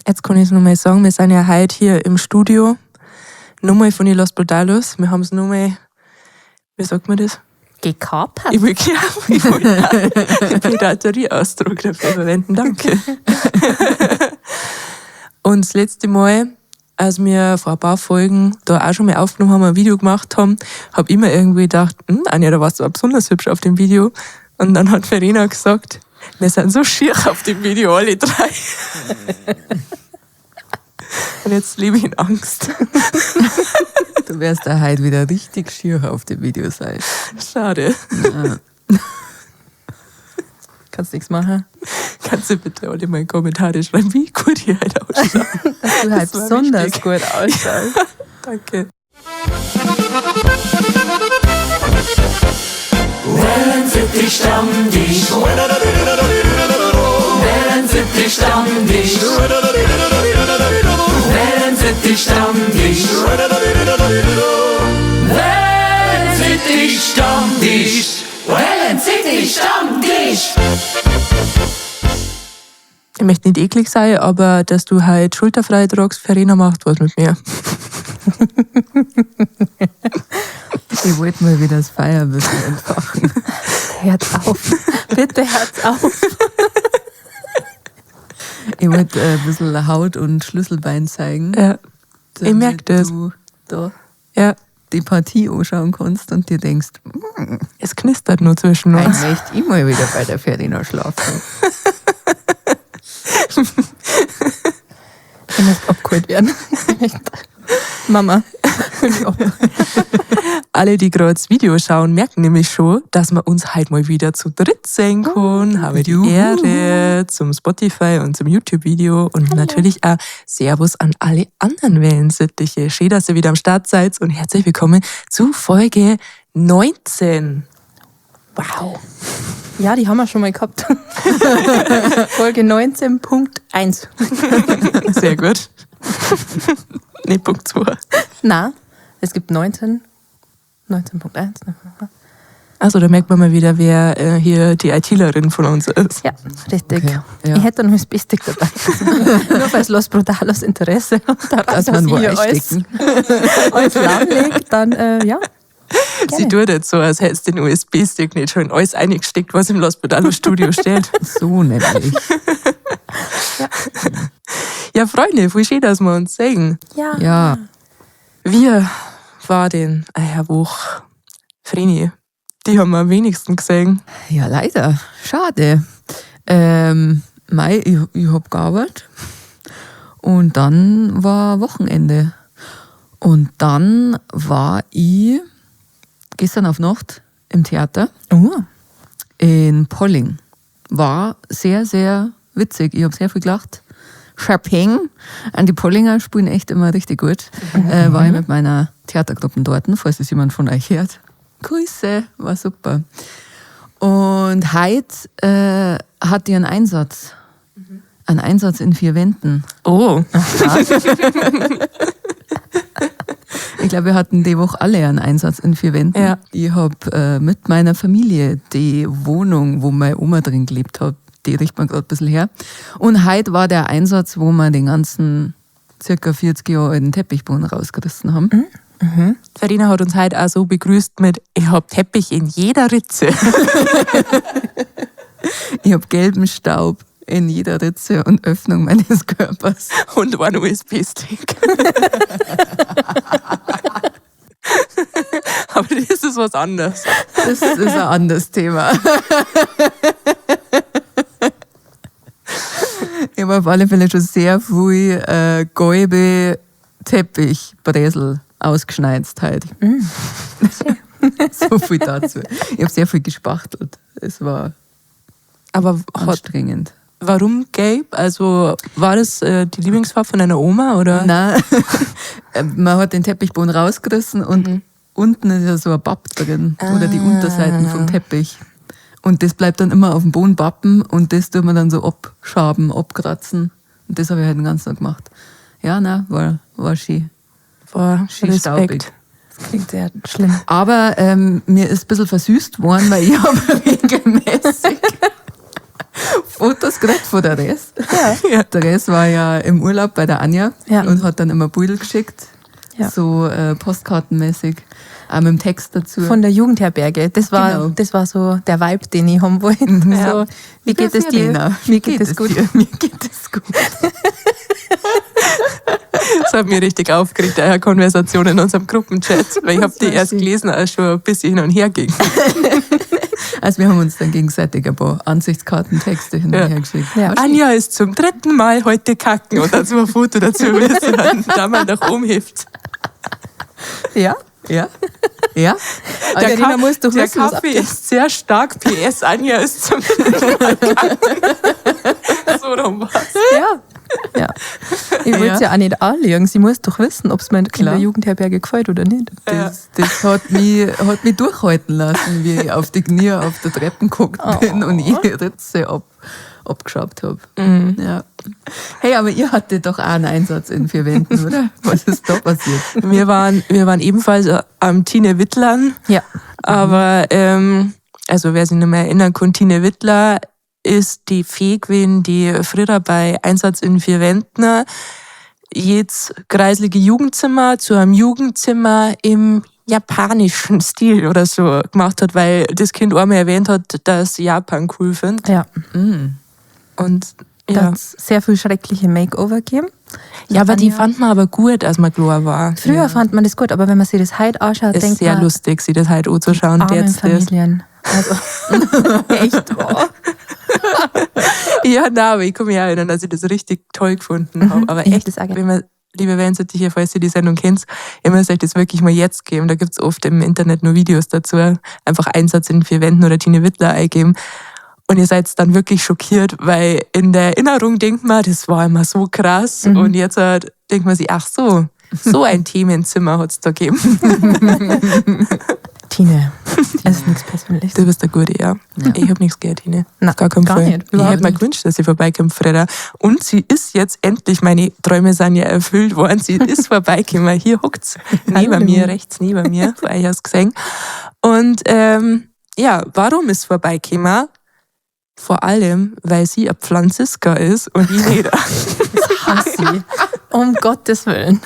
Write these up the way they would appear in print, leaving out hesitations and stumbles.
Jetzt kann ich es nochmal sagen, wir sind ja heute hier im Studio. Nochmal von den Los Brutalos. Wir haben es nochmal, wie sagt man das? Gekapert. Ich will, ja, ich will den Piraterieausdruck dafür verwenden, danke. Und das letzte Mal, als wir vor ein paar Folgen da auch schon mal aufgenommen haben, ein Video gemacht haben, habe ich mir irgendwie gedacht, Anja, da warst du aber besonders hübsch auf dem Video. Und dann hat Verena gesagt, wir sind so schier auf dem Video, alle drei. Und jetzt lebe ich in Angst. Du wirst da heute wieder richtig schier auf dem Video sein. Schade. Ja. Kannst nichts machen. Kannst du bitte alle mal in Kommentare schreiben, wie gut ich heute ausschaue? Dass du halt Das war besonders wichtig. gut ausschaust. Danke. Wellensittich Stammtisch. Wellensittich Stammtisch. Wellensittich Stammtisch. Wellensittich Stammtisch. Wellensittich Stammtisch. Ich möchte nicht eklig sein, aber dass du halt schulterfrei tragst, Verena macht was mit mir. Ich wollte mal wieder das Feuer ein bisschen entfachen. Hört auf. Bitte hört auf. Ich wollte ein bisschen Haut und Schlüsselbein zeigen. Ja, ich merk damit das. du da ja. die Partie anschauen kannst und dir denkst, Es knistert nur zwischen ich uns. möchte immer wieder bei der Verena schlafen. Ich möchte abgeholt werden. Ich möchte- Mama. hol mich ab. Alle, die gerade das Video schauen, merken nämlich schon, dass wir uns halt mal wieder zu dritt sehen können. Habe die Juhu. Ehre zum Spotify und zum YouTube-Video und natürlich auch Servus an alle anderen Wellensittiche. Schön, dass ihr wieder am Start seid und herzlich willkommen zu Folge 19. Wow. Ja, die haben wir schon mal gehabt. Folge 19.1. Sehr gut. Nee, Punkt 2. Na, es gibt 19. 19.1. Also da merkt man mal wieder, wer hier die ITlerin von uns ist. Ja, richtig. Okay, ja. Ich hätte noch das Beste dabei. Nur falls Los Brutalos Interesse hat, daran, Dass man wo ich hier alles, einstecken. alles lahmlegt, dann ja. Sie tut jetzt so, als hätte sie den USB-Stick nicht schon in alles eingesteckt, was im Los Brutalos Studio steht. So nämlich. Ja, Freunde, voll schön, dass wir uns sehen. Ja. Ja, Wir war denn, Herr Woch, Vreni, die haben wir am wenigsten gesehen. ja leider. Schade. Mei, ich hab gearbeitet. Und dann war Wochenende. Und dann war ich gestern auf Nacht im Theater Oh. in Polling. War sehr, sehr witzig. Ich habe sehr viel gelacht. Chapin an die Pollinger spielen echt immer richtig gut. War ich mit meiner Theatergruppe dort, falls es jemand von euch hört. Grüße, war super. Und heute hat die einen Einsatz. Einen Einsatz in 4 Wänden. Oh, Ich glaube, wir hatten die Woche alle einen Einsatz in 4 Wänden. Ja. Ich hab mit meiner Familie die Wohnung, wo meine Oma drin gelebt hat, die riecht man grad ein bisschen her. Und heute war der Einsatz, wo wir den ganzen circa 40 Jahre alten Teppichboden rausgerissen haben. Verena hat uns heute auch so begrüßt mit, ich hab Teppich in jeder Ritze. Ich hab gelben Staub in jeder Ritze und Öffnung meines Körpers. Und einen USB-Stick. Aber das ist was anderes. Das ist ein anderes Thema. Ich habe auf alle Fälle schon sehr viel gelbe Teppichbresel ausgeschneizt halt. So viel dazu. Ich habe sehr viel gespachtelt. Es war Aber anstrengend. warum gelb? Also war das die Lieblingsfarbe von deiner Oma? Oder? Nein, man hat den Teppichboden rausgerissen und unten ist ja so ein Papp drin. Oder die Unterseiten vom Teppich. Und das bleibt dann immer auf dem Boden pappen und das tut man dann so abschaben, abkratzen. Und das habe ich halt den ganzen Tag gemacht. Ja, nein, war schön. Boah, Schön Respekt. staubig. Das klingt sehr schlimm. Aber mir ist ein bisschen versüßt worden, weil ich habe regelmäßig Fotos gekriegt von der Res. Ja. Der Res war ja im Urlaub bei der Anja und hat dann immer Beutel geschickt. Ja. So postkartenmäßig. Auch mit dem Text dazu. Von der Jugendherberge. Das war, Genau. das war so der Vibe, den ich haben wollte. So, wie geht es dir? Verena, Mir geht es gut. dir? Mir geht es gut. Das hat mich richtig aufgeregt, eure Konversation in unserem Gruppenchat. Weil ich habe die war erst schön. gelesen, als schon ein bisschen hin und her ging. Also wir haben uns dann gegenseitig ein paar Ansichtskartentexte hin und Ja. her geschickt. Ja. War schön. Anja ist zum dritten Mal heute kacken und dazu ein Foto dazu, wie sie dann da mal nach oben hebt. Ja. Ja. Ja. Der, Verena Ka muss doch der wissen, was Kaffee ist sehr stark. PS, Anja ist zum dritten Mal kacken. So rum war's. Ja. Ja. Ich wollte es ja auch nicht anlügen. Sie muss doch wissen, ob es mir in Klar. der Jugendherberge gefällt oder nicht. Das hat mich durchhalten lassen, wie ich auf die Knie auf der Treppe geguckt bin und ich die Ritze abgeschabt habe. Ja. Hey, aber ihr hattet doch auch einen Einsatz in vier Wänden, oder? Was ist da passiert? Wir waren ebenfalls am Tine Wittlern. Ja. Aber, also wer sich nicht mehr erinnern kann, Tine Wittler ist die Fee gewesen, die früher bei Einsatz in vier Wänden jetzt kreislige Jugendzimmer zu einem Jugendzimmer im japanischen Stil oder so gemacht hat, weil das Kind einmal erwähnt hat, dass Japan cool findet. Ja. Und Da ja. hat es sehr viel schreckliche Makeover gegeben. Ja, aber die Anja- fand man aber gut, als man klar war. Früher fand man das gut, aber wenn man sich das heute anschaut, Ist denkt sehr man, lustig, sich das halt anzuschauen. armen Jetzt das. Familien. Also, echt wahr. Ja, nein, aber ich kann mich auch erinnern, dass ich das richtig toll gefunden habe. Aber ich hab echt, das auch gern. wenn man, liebe Wellensittiche, falls ihr die Sendung kennt, ihr müsst euch das wirklich mal jetzt geben. Da gibt's oft im Internet nur Videos dazu. Einfach Einsatz in vier Wänden oder Tine Wittler eingeben. Und ihr seid dann wirklich schockiert, weil in der Erinnerung denkt man, das war immer so krass. Und jetzt halt denkt man sich, ach so, so ein Themenzimmer hat's da gegeben. Tine, es ist nichts Persönliches. Du bist der Gute, ja. Ich hab nichts gegen Tine. Na, Auf gar keinen gar Fall. nicht, Ich überhaupt hätte mir nicht. gewünscht, dass sie vorbeikommt, Freda. Und sie ist jetzt endlich, meine Träume sind ja erfüllt worden. Sie ist vorbeigekommen. Hier hockt's. Neben Hallo. mir, rechts neben mir, vor euch hast gesehen. Und ja, warum ist vorbeigekommen? Vor allem, weil sie eine Pflanziska ist und ich nicht. Hasse ich. Um Gottes Willen.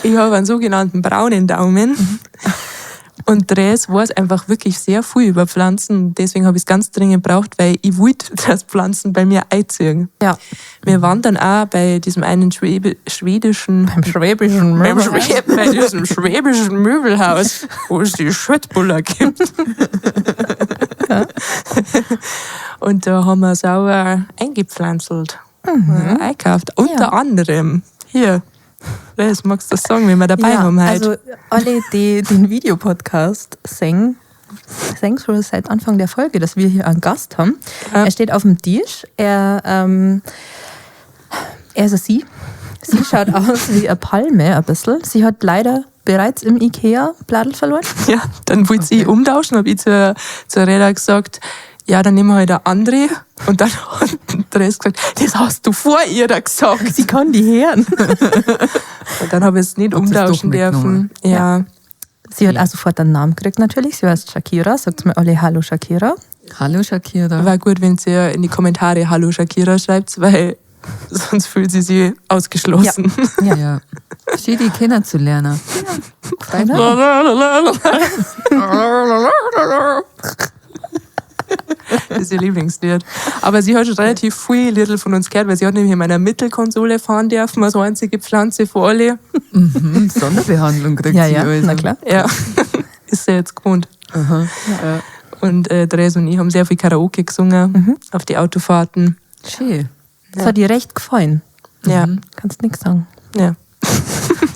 Ich habe einen sogenannten braunen Daumen. Und Dres weiß einfach wirklich sehr viel über Pflanzen. Deswegen habe ich es ganz dringend gebraucht, weil ich wollte, dass Pflanzen bei mir einziehen. Ja. Wir waren dann auch bei diesem einen schwedischen Beim schwäbischen beim bei diesem schwäbischen Möbelhaus, wo es die Schöttbuller gibt. Und da haben wir sauber eingepflanzelt. Eingekauft. Unter anderem hier. Was magst du das sagen, wenn wir dabei haben heute? Also alle, die den Videopodcast singen, singen schon seit Anfang der Folge, dass wir hier einen Gast haben. Ja. Er steht auf dem Tisch. Er ist eine Sie. Sie schaut aus wie eine Palme ein bisschen. Sie hat leider bereits im Ikea Bladel verloren. Ja, dann wollte sie umtauschen, habe ich zur Reda gesagt, ja, dann nehmen wir halt eine andere. Und dann hat Dres gesagt, das hast du vor ihr da gesagt. Sie kann die hören. Und dann habe ich es nicht Hat sie's doch umtauschen dürfen. mitgenommen. Ja. Sie hat auch sofort einen Namen gekriegt natürlich. Sie heißt Shakira. Sagt mir alle Hallo Shakira. Hallo Shakira. War gut, wenn sie in die Kommentare Hallo Shakira schreibt, weil sonst fühlt sie sich ausgeschlossen. Ja. Ja. Schön, die kennenzulernen. Freut mich. Das ist ihr Lieblingslied. Aber sie hat schon relativ viel Little von uns gehört, weil sie hat nämlich in meiner Mittelkonsole fahren dürfen, als einzige Pflanze für alle. Mhm, Sonderbehandlung kriegt Ja, sie ja, also. na klar. Ja, ist sie jetzt gewohnt. Aha. Ja. Und Dres und ich haben sehr viel Karaoke gesungen auf die Autofahrten. Schön. Das hat ihr recht gefallen. Ja, Kannst nichts sagen. ja.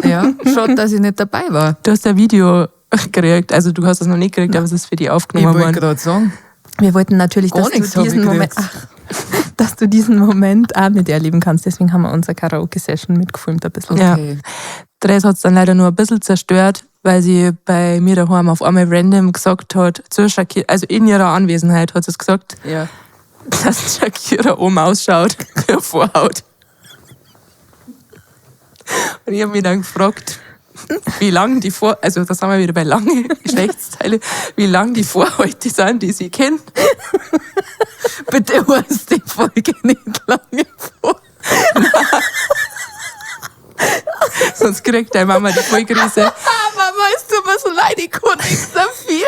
Ja, schade, dass ich nicht dabei war. Du hast ein Video gekriegt, also du hast es noch nicht gekriegt, aber es ist für dich Ich aufgenommen wollte worden. gerade sagen. Wir wollten natürlich, Gar dass nichts du, hab ich diesen Moment, gekriegt. ach, dass du diesen Moment auch miterleben kannst. Deswegen haben wir unsere Karaoke-Session mitgefilmt ein bisschen. Ja. Okay. Dres hat es dann leider nur ein bisschen zerstört, weil sie bei mir daheim auf einmal random gesagt hat, zu Shakira, also in ihrer Anwesenheit hat sie es gesagt, Ja. dass Shakira oben ausschaut, wie eine Vorhaut. Und ich habe mich dann gefragt, wie lang die Vor... Also da sind wir wieder bei langen Geschlechtsteile. Wie lang die Vorhäute sind, die sie kennt. Bitte hörst die Folge nicht lange vor. Sonst kriegt deine Mama die Vollkrise. Mama, es tut mir so leid, ich konnte nichts dafür.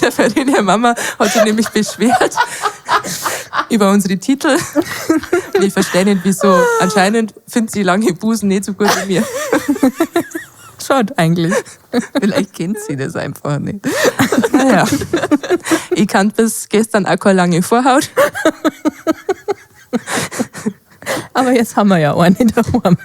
Der Verena Mama hat sich nämlich beschwert über unsere Titel. Und ich verstehe nicht, wieso. Anscheinend findet sie lange Busen nicht so gut wie mir. Schaut eigentlich. Vielleicht kennt sie das einfach nicht. Naja. Ich kannte bis gestern auch keine lange Vorhaut. Aber jetzt haben wir ja eine daheim.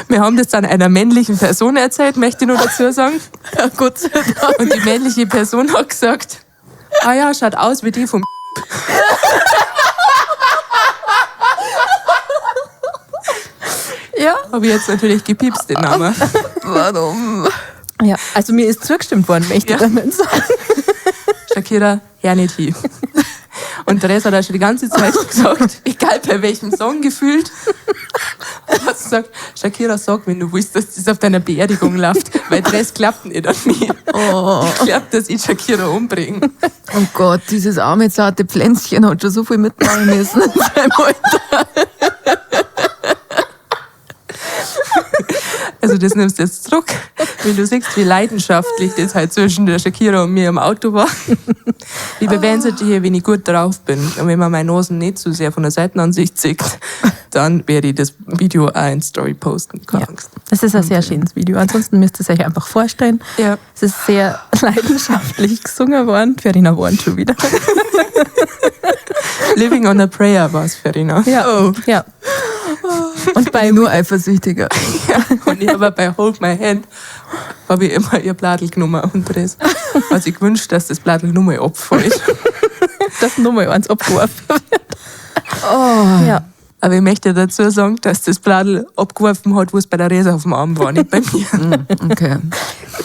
Wir haben das dann einer männlichen Person erzählt, möchte ich nur dazu sagen. Ja, Gott sei Dank. Und die männliche Person hat gesagt, ah ja, schaut aus wie die vom Ja. Habe ich jetzt natürlich gepiepst, den Namen. Warum? Ja, also mir ist zugestimmt worden, möchte ich damit sagen. Shakira, hör nicht hin. Und Theresa hat auch schon die ganze Zeit gesagt, egal bei welchem Song gefühlt, hat sie gesagt, Shakira, sag, wenn du willst, dass das auf deiner Beerdigung läuft, weil Theresa klappt nicht an mir. Oh. Ich glaub, dass ich Shakira umbringe. Oh Gott, dieses arme, zarte Pflänzchen hat schon so viel mitmachen müssen in seinem Alter. Also das nimmst du jetzt zurück, wenn du siehst, wie leidenschaftlich das halt zwischen der Shakira und mir im Auto war. Liebe Wellensittich, wenn ich gut drauf bin und wenn man meine Nosen nicht zu sehr von der Seitenansicht sieht, dann werde ich das Video auch in Story posten. Keine Angst. Das ist ein sehr schönes Video. Ansonsten müsst ihr es euch einfach vorstellen. Ja. Es ist sehr leidenschaftlich gesungen worden. Verena warnt schon wieder. Living on a Prayer war es, Verena. Ja. Oh. Ja. Und bei Nur eifersüchtiger. Ja. Und ich habe bei Hold My Hand habe ich immer ihr Bladel genommen und das hat sich gewünscht, dass das Bladel nur mal abfällt. das Nummer eins abgeworfen wird. Oh. Ja. Aber ich möchte dazu sagen, dass das Bladel abgeworfen hat, wo es bei der Resa auf dem Arm war, nicht bei mir. Okay.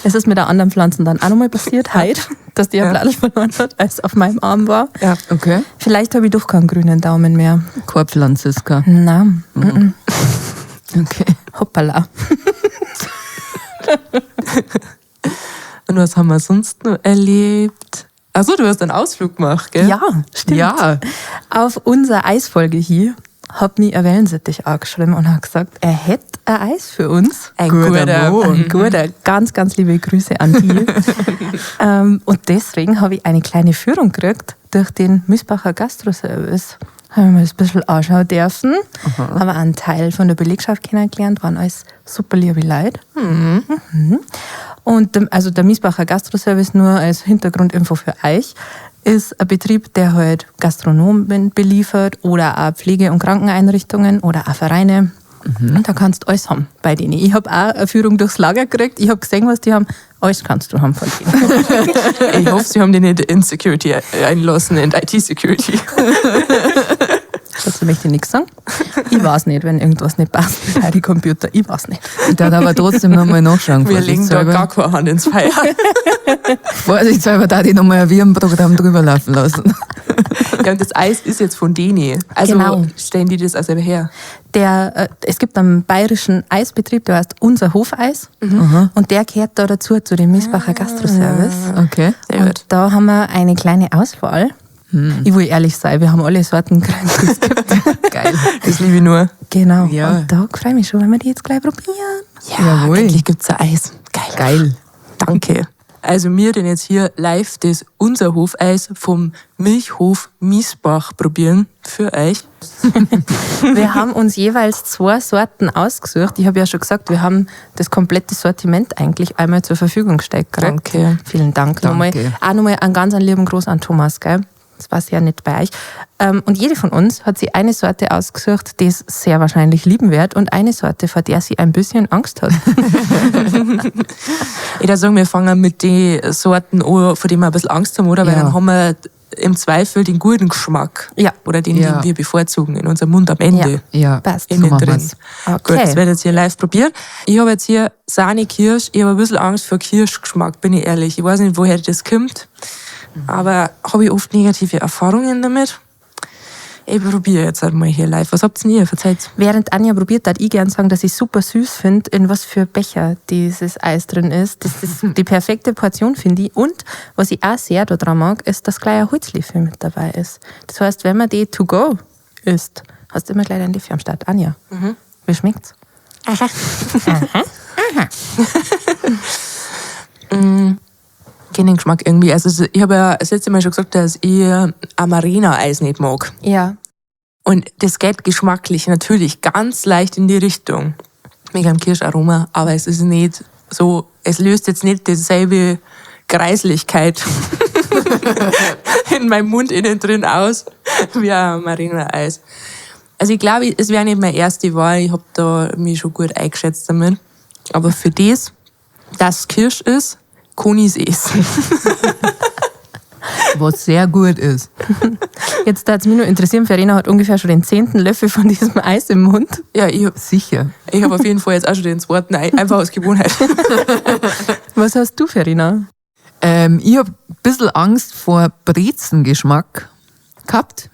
Es ist mit der anderen Pflanzen dann auch nochmal passiert, heute, dass die ein Bladel verloren hat, als es auf meinem Arm war. Ja. Okay. Vielleicht habe ich doch keinen grünen Daumen mehr. Keine Pflanziska. Na, Okay. hoppala. Und was haben wir sonst noch erlebt? Achso, du hast einen Ausflug gemacht, gell? Ja, stimmt. Ja. Auf unserer Eisfolge hier hat mich ein Wellensittich angeschrieben und hat gesagt, er hätte ein Eis für uns. Ein Guter guter. Mann. Ein guter, ganz, ganz liebe Grüße an die. Und deswegen habe ich eine kleine Führung gekriegt durch den Miesbacher Gastroservice. Haben wir mir das ein bisschen anschauen dürfen. Haben einen Teil von der Belegschaft kennengelernt, waren alles super liebe Leute. Mhm. Und also der Miesbacher Gastroservice, nur als Hintergrundinfo für euch, ist ein Betrieb, der halt Gastronomen beliefert oder auch Pflege- und Krankeneinrichtungen oder auch Vereine. Und da kannst du alles haben bei denen. Ich habe auch eine Führung durchs Lager gekriegt. Ich habe gesehen, was die haben. Alles kannst du haben von denen. Ich hoffe, sie haben die nicht in Security einlassen, in IT-Security. Dazu möchte ich nichts sagen. Ich weiß nicht, wenn irgendwas nicht passt bei den Computer. Ich weiß nicht. Ich darf aber trotzdem nochmal nachschauen. Wir legen da vorsichtshalber. gar keine Hand ins Feuer. Vorsichtshalber da die nochmal ein Virenprogramm drüber laufen lassen. Ja, und das Eis ist jetzt von denen. Also Genau. stellen die das auch selber her. Es gibt einen bayerischen Eisbetrieb, der heißt Unser Hofeis. Und der gehört da dazu, zu dem Miesbacher Gastroservice. Okay. Sehr gut. Und da haben wir eine kleine Auswahl. Ich will ehrlich sein, wir haben alle Sorten gekriegt, die es gibt. Geil. Das liebe ich nur. Genau. Ja. Und da freue ich mich schon, wenn wir die jetzt gleich probieren. Ja, Jawohl. endlich gibt's ein Eis. Geil. Geil. Danke. Also mir denn jetzt hier live das Unser Hofeis vom Milchhof Miesbach probieren für euch. Wir haben uns jeweils zwei Sorten ausgesucht. Ich habe ja schon gesagt, wir haben das komplette Sortiment eigentlich einmal zur Verfügung gestellt gekriegt. Danke. Vielen Dank nochmal. Danke. Auch nochmal einen ganz einen lieben Gruß an Thomas, gell? Das war sehr nett bei euch. Und jede von uns hat sich eine Sorte ausgesucht, die es sehr wahrscheinlich lieben wird und eine Sorte, vor der sie ein bisschen Angst hat. Ich würde sagen, wir fangen mit den Sorten an, vor denen wir ein bisschen Angst haben, oder? Weil Ja. dann haben wir im Zweifel den guten Geschmack. Ja. Oder den, Ja. den wir bevorzugen in unserem Mund am Ende. Ja. Passt. Innen So machen drin. wir's. Okay. Gut, das werde ich jetzt hier live probieren. Ich habe jetzt hier Sahne-Kirsch. Ich habe ein bisschen Angst vor Kirschgeschmack, bin ich ehrlich. Ich weiß nicht, woher das kommt. Aber habe ich oft negative Erfahrungen damit. Ich probiere jetzt halt mal hier live. Was habt ihr denn ihr? Verzeiht. Während Anja probiert, darf ich gern sagen, dass ich super süß finde, in was für Becher dieses Eis drin ist. Das ist die perfekte Portion, finde ich. Und was ich auch sehr daran mag, ist, dass gleich ein Holzlöffel mit dabei ist. Das heißt, wenn man die to go isst, hast du immer gleich einen Löffel am Start. Anja, wie schmeckt's? Kenn den Geschmack irgendwie. Also ich habe ja das letzte Mal schon gesagt, dass ich Amarena-Eis nicht mag. Ja. Und das geht geschmacklich natürlich ganz leicht in die Richtung. Mega am Kirscharoma, aber es ist nicht so, es löst jetzt nicht dieselbe Kreislichkeit in meinem Mund innen drin aus wie ein Amarena-Eis. Also ich glaube, es wäre nicht meine erste Wahl. Ich habe da mich schon gut eingeschätzt damit. Aber für das, dass Kirsch ist, kann ich es essen. Was sehr gut ist. Jetzt würde es mich nur interessieren, Verena hat ungefähr schon den 10. Löffel von diesem Eis im Mund. Ja, ich, Sicher. ich habe auf jeden Fall jetzt auch schon den zweiten, einfach aus Gewohnheit. Was hast du, Verena? Ich habe ein bisschen Angst vor Brezengeschmack gehabt.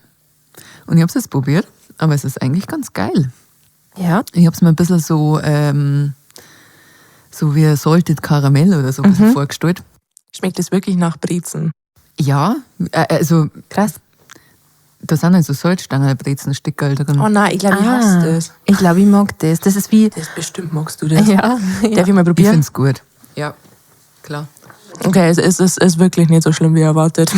Und ich habe es jetzt probiert, aber es ist eigentlich ganz geil. Ja. Ich habe es mir ein bisschen so, so wie Salted Karamell oder so ein bisschen vorgestellt. Schmeckt es wirklich nach Brezen? Ja, also Krass. da sind halt so Salzstangen, Brezenstückerl drin. Oh nein, ich glaube, ich hasse das. Ich glaube, ich mag das. Das ist wie. Das bestimmt magst du das. Ja. Darf ich mal Ich probieren? finde es gut. Ja, klar. Okay, es ist wirklich nicht so schlimm, wie erwartet.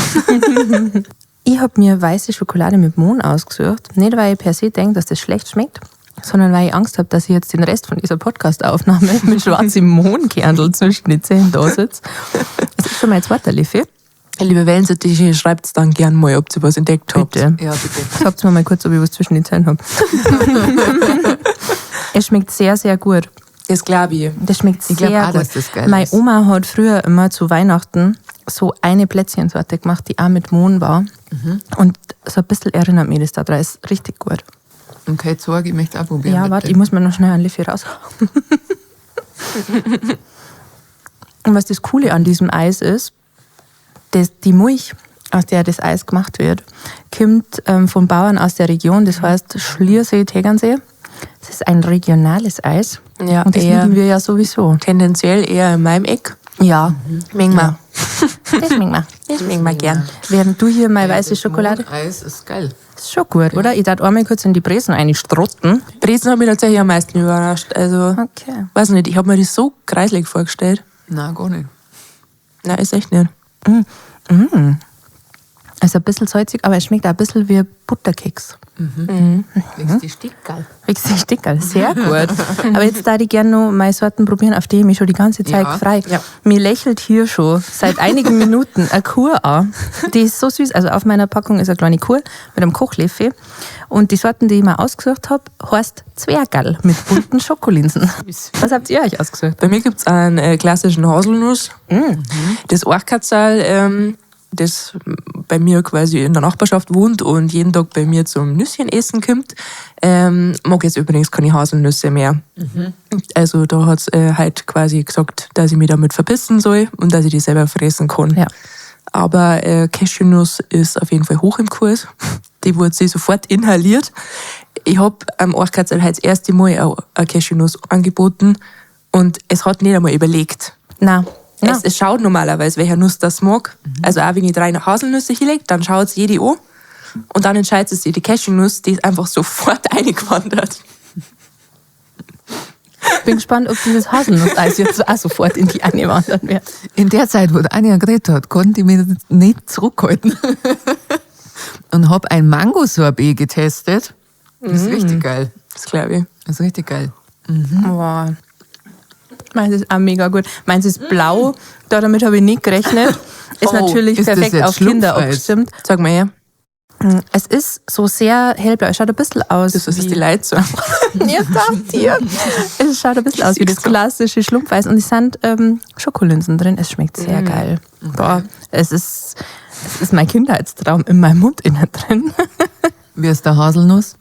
Ich habe mir weiße Schokolade mit Mohn ausgesucht. Nicht, weil ich per se denke, dass das schlecht schmeckt, sondern weil ich Angst habe, dass ich jetzt den Rest von dieser Podcast-Aufnahme mit schwarzem Mohnkernel zwischen den Zähnen da sitze. Das ist schon mein zweiter Löffel. Liebe Wellensittiche, schreibt's dann gern mal, ob ihr was entdeckt habt. Bitte. Ja, bitte. Sagt mir mal kurz, ob ich was zwischen den Zähnen habe. Es schmeckt sehr, sehr gut. Das glaube ich. Das schmeckt Ich glaub sehr auch, gut. dass das geil Meine ist. Oma hat früher immer zu Weihnachten so eine Plätzchensorte gemacht, die auch mit Mohn war. Mhm. Und so ein bisschen erinnert mich das da dran. Ist richtig gut. Okay, Zorg, ich möchte auch probieren. Ja, bitte. warte, ich muss mir noch schnell einen Löffel raushauen. Und was das Coole an diesem Eis ist, das, die Milch, aus der das Eis gemacht wird, kommt von Bauern aus der Region, das heißt Schliersee, Tegernsee. Es ist ein regionales Eis. Ja, und das eher. lieben wir ja sowieso. Tendenziell eher in meinem Eck. Ja, Mengen wir. das schmeckt mir. Das mögen wir gern. Während du hier meine weiße Das Schokolade. Eis ist geil. Ist schon gut, oder? Ich darf einmal kurz in die Bresen einstrotten. Brezen hat mich tatsächlich am meisten überrascht. Also, Okay. weiß nicht, ich habe mir das so kreislig vorgestellt. Nein, gar nicht. Nein, ist echt nicht. Ist ein bisschen salzig, aber es schmeckt auch ein bisschen wie Butterkeks. Wegen die Stickerl. Richtig Stickerl, sehr gut. Aber jetzt darf ich gerne noch meine Sorten probieren, auf die ich mich schon die ganze Zeit Ja. freu. Ja. Mir lächelt hier schon seit einigen Minuten eine Kuh an. Die ist so süß. Also auf meiner Packung ist eine kleine Kuh mit einem Kochlöffel. Und die Sorten, die ich mir ausgesucht habe, heißt Zwergerl mit bunten Schokolinsen. Was habt ihr euch ausgesucht? Bei mir gibt es einen klassischen Haselnuss. Das Orchkatzel, das bei mir quasi in der Nachbarschaft wohnt und jeden Tag bei mir zum Nüsschen essen kommt, mag jetzt übrigens keine Haselnüsse mehr. Also da hat es halt quasi gesagt, dass ich mich damit verpissen soll und dass ich die selber fressen kann. Ja. Aber Cashewnuss ist auf jeden Fall hoch im Kurs. Die wurde sie sofort inhaliert. Ich habe am Orchkatzel halt das erste Mal auch eine Cashewnuss angeboten und es hat nicht einmal überlegt. Nein. Nein. Es schaut normalerweise, welcher Nuss das mag. Also auch wenn ich 3 Haselnüsse hinlege, dann schaut es jede an. Und dann entscheidet sie sich, die Cashewnuss, die ist einfach sofort eingewandert. Bin gespannt, ob dieses Haselnusseis jetzt auch sofort in die eine wandern wird. In der Zeit, wo Anja geredet hat, konnte ich mich nicht zurückhalten. Und habe ein Mango-Sorbet getestet. Das ist richtig geil. Das glaube ich. Das ist richtig geil. Boah. Meins ist auch mega gut. Meins ist blau, da damit habe ich nicht gerechnet. Ist Oh, natürlich ist das perfekt jetzt auf Kinder Schlumpfeis? abgestimmt. Sag mal her, Es ist so sehr hellblau. Es schaut ein bisschen aus. das ist wie- die Leute so. Ja, dachte ihr. Es schaut ein bisschen aus wie das klassische Schlumpfeis. Und es sind Schokolinsen drin. Es schmeckt sehr geil. Boah, es ist mein Kindheitstraum in meinem Mund innen drin. Wie ist der Haselnuss?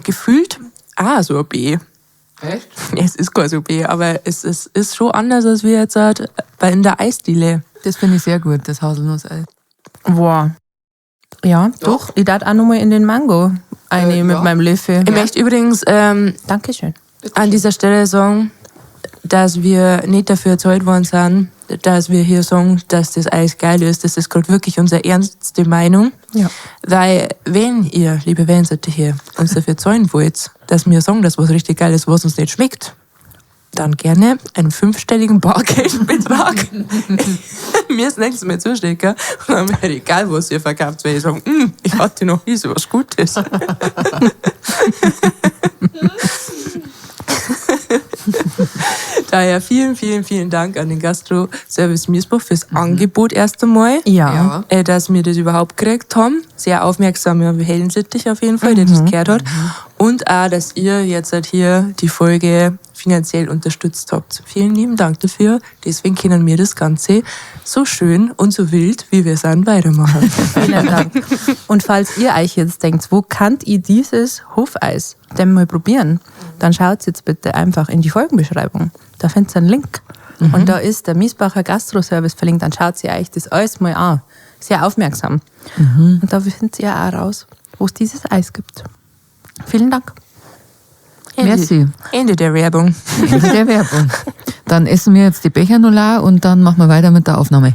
Gefühlt auch Sorbet. Echt? Es ist kein Sorbet, aber es ist schon anders, als wir jetzt halt bei in der Eisdiele. Das finde ich sehr gut, das Haselnusseis. Boah. Ja, doch. Ich darf auch nochmal in den Mango eine mit Ja. meinem Löffel. Ich möchte übrigens Dankeschön. an dieser Stelle sagen, dass wir nicht dafür erzeugt worden sind, dass wir hier sagen, dass das alles geil ist. Das ist gerade wirklich unsere ernste Meinung. Ja. Weil, wenn ihr, liebe Wellenseite hier, uns dafür zahlen wollt, dass wir sagen, dass was richtig geil ist, was uns nicht schmeckt, dann gerne einen fünfstelligen Bargeldbetrag. Mir ist nächstes Mal zustecken. Und dann wäre egal, was ihr verkauft, weil ich sage, ich hatte noch nie so was Gutes. Daher vielen, vielen, vielen Dank an den Gastro-Service Miesbach fürs Angebot erst einmal. Ja. Dass wir das überhaupt gekriegt haben. Sehr aufmerksam, ja, Hellensittich auf jeden Fall, der das gehört hat. Und auch, dass ihr jetzt halt hier die Folge finanziell unterstützt habt. Vielen lieben Dank dafür. Deswegen können wir das Ganze so schön und so wild, wie wir sind, weitermachen. Vielen Dank. Und falls ihr euch jetzt denkt, wo kannt ihr dieses Hofeis denn mal probieren, dann schaut jetzt bitte einfach in die Folgenbeschreibung. Da findet ihr einen Link. Und da ist der Miesbacher Gastroservice verlinkt. Dann schaut ihr euch das alles mal an. Sehr aufmerksam. Und da findet ihr auch raus, wo es dieses Eis gibt. Vielen Dank. Merci. Ende der Werbung. Ende der Werbung. Dann essen wir jetzt die Bechernulla und dann machen wir weiter mit der Aufnahme.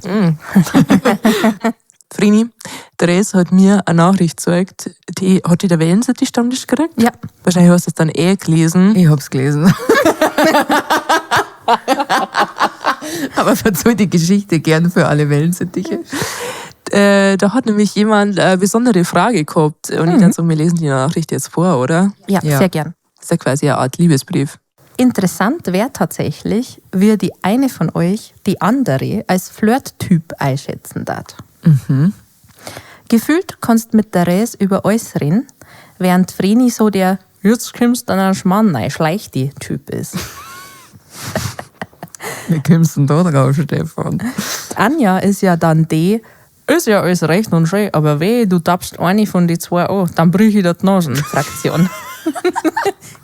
Frini, Therese hat mir eine Nachricht gezeigt, die hat die der Wellensittich Stammtisch gekriegt? Ja. Wahrscheinlich hast du es dann eh gelesen. Ich hab's gelesen. Aber verzeih die Geschichte gern für alle Wellensittiche. Da hat nämlich jemand eine besondere Frage gehabt. Und ich dachte so, wir lesen die Nachricht jetzt vor, oder? Ja, Ja. sehr gern. Das ist ja quasi eine Art Liebesbrief. Interessant wäre tatsächlich, wie die eine von euch die andere als Flirt-Typ einschätzen darf. Gefühlt kannst mit der Therese über alles reden, während Vreni so der Jetzt kommst du an einen Schmann rein, schleich die Typ ist. Wie kommst du denn da drauf, Stefan? Die Anja ist ja dann die, ist ja alles recht und schön, aber weh, du tappst eine von die zwei an, dann brüch ich dir die Nasen, Fraktion.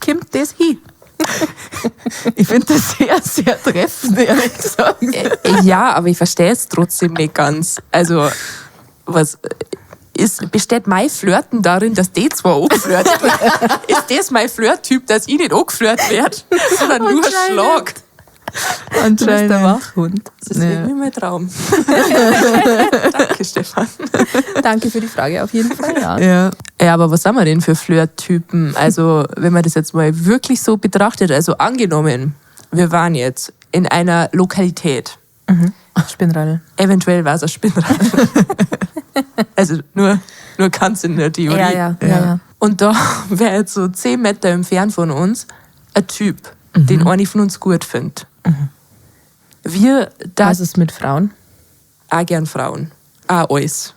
Kommt das hin? Ich finde das sehr, sehr treffend, ehrlich gesagt. Ja, aber ich verstehe es trotzdem nicht ganz. Also, was ist, besteht mein Flirten darin, dass die zwei angeflirtet werden? Ist das mein Flirt-Typ, dass ich nicht angeflirt werde, sondern nur Schlag? Du bist der Wachhund. Das ist irgendwie mein Traum. Danke, Stefan. Danke für die Frage auf jeden Fall. Ja. Ja. Ja, aber was haben wir denn für Flirt-Typen? Also, wenn man das jetzt mal wirklich so betrachtet, also angenommen, wir waren jetzt in einer Lokalität. Spinnradl. Eventuell war es ein Spinnrad. Also nur ganz in der Theorie. Ja. Und da wäre jetzt so 10 Meter entfernt von uns ein Typ, den einer von uns gut findet. Wir da Was ist mit Frauen? auch gern Frauen. Auch alles.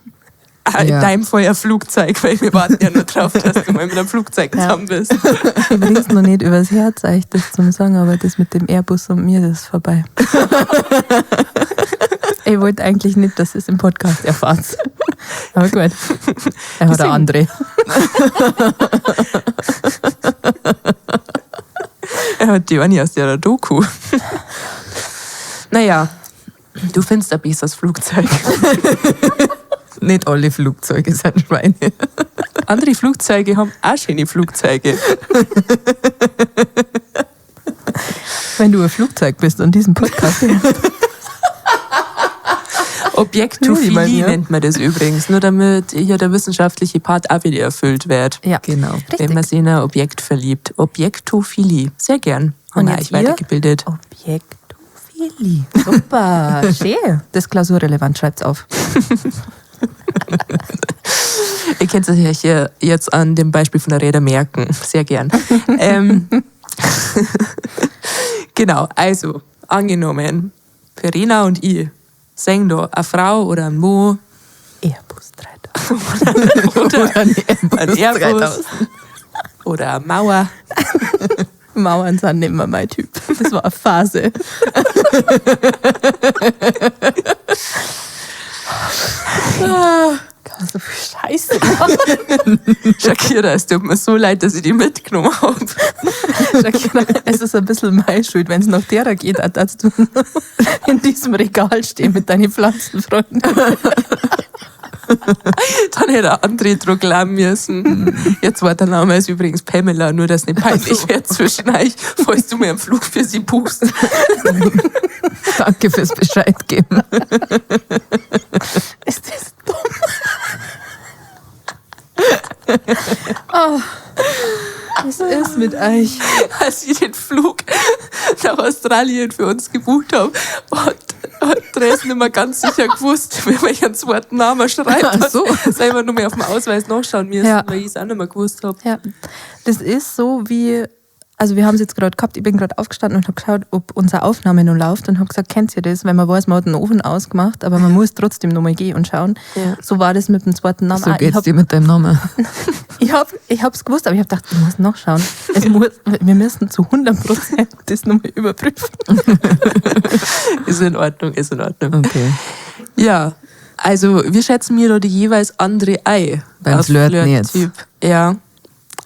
Auch in Ja. deinem Fall ein Flugzeug, weil wir warten ja nur drauf, dass du mal mit einem Flugzeug zusammen bist. Ich bring's noch nicht übers Herz, euch das zum sagen, aber das mit dem Airbus und mir, das ist vorbei. Ich wollte eigentlich nicht, dass ihr es im Podcast erfahrt. Aber gut. Er hat eine andere. Er hat die Anni aus der Doku. Naja, du findest ein besseres Flugzeug. Nicht alle Flugzeuge sind Schweine. Andere Flugzeuge haben auch schöne Flugzeuge. Wenn du ein Flugzeug bist und diesen Podcast hörst. Objektophilie nennt man das übrigens, nur damit hier der wissenschaftliche Part auch wieder erfüllt wird. Ja, Genau. Richtig. Wenn man sich in ein Objekt verliebt. Objektophilie. Sehr gern. Haben Und wir jetzt euch ihr? weitergebildet. Objektophilie. Super, schön. Das ist klausurrelevant, schreibt's auf. Ihr könnt es euch hier jetzt an dem Beispiel von der Räder merken. Sehr gern. Genau, also, angenommen, Verena und ich sehen da eine Frau oder ein Mo Airbus 3000. oder ein Airbus ein Airbus 3000. oder eine Mauer. Mauern sind nicht mehr mein Typ. Das war eine Phase. Kann man so viel Scheiße machen. Shakira, es tut mir so leid, dass ich die mitgenommen habe. Shakira, es ist ein bisschen meine Schuld, wenn es nach derer geht, dass du in diesem Regal stehen mit deinen Pflanzenfreunden. Dann hätte er André dran glauben müssen. Ihr zweiter Name ist übrigens Pamela, nur dass nicht peinlich wird zwischen euch, falls du mir einen Flug für sie buchst. Danke fürs Bescheid geben. Ist das dumm? Oh, was ist mit euch? Als ich den Flug nach Australien für uns gebucht habe, hat Dres nicht mehr ganz sicher gewusst, wie man ihren zweiten Namen schreibt. Ach so. Selber nur mehr auf dem Ausweis nachschauen müssen, Ja. weil ich es auch nicht mehr gewusst habe. Ja, das ist so wie, also wir haben es jetzt gerade gehabt, ich bin gerade aufgestanden und habe geschaut, ob unsere Aufnahme noch läuft und habe gesagt, kennt ihr das, wenn man weiß, man hat einen Ofen ausgemacht, aber man muss trotzdem nochmal gehen und schauen. Ja. So war das mit dem zweiten Namen. So auch. geht's dir mit deinem Namen. Ich hab's gewusst, aber ich habe gedacht, ich muss nachschauen. Wir müssen zu 100% das nochmal überprüfen. Ist in Ordnung, ist in Ordnung. Okay. Ja, also wir schätzen mir da die jeweils andere Ei. Beim Als Flirten jetzt. Flirttyp. Ja.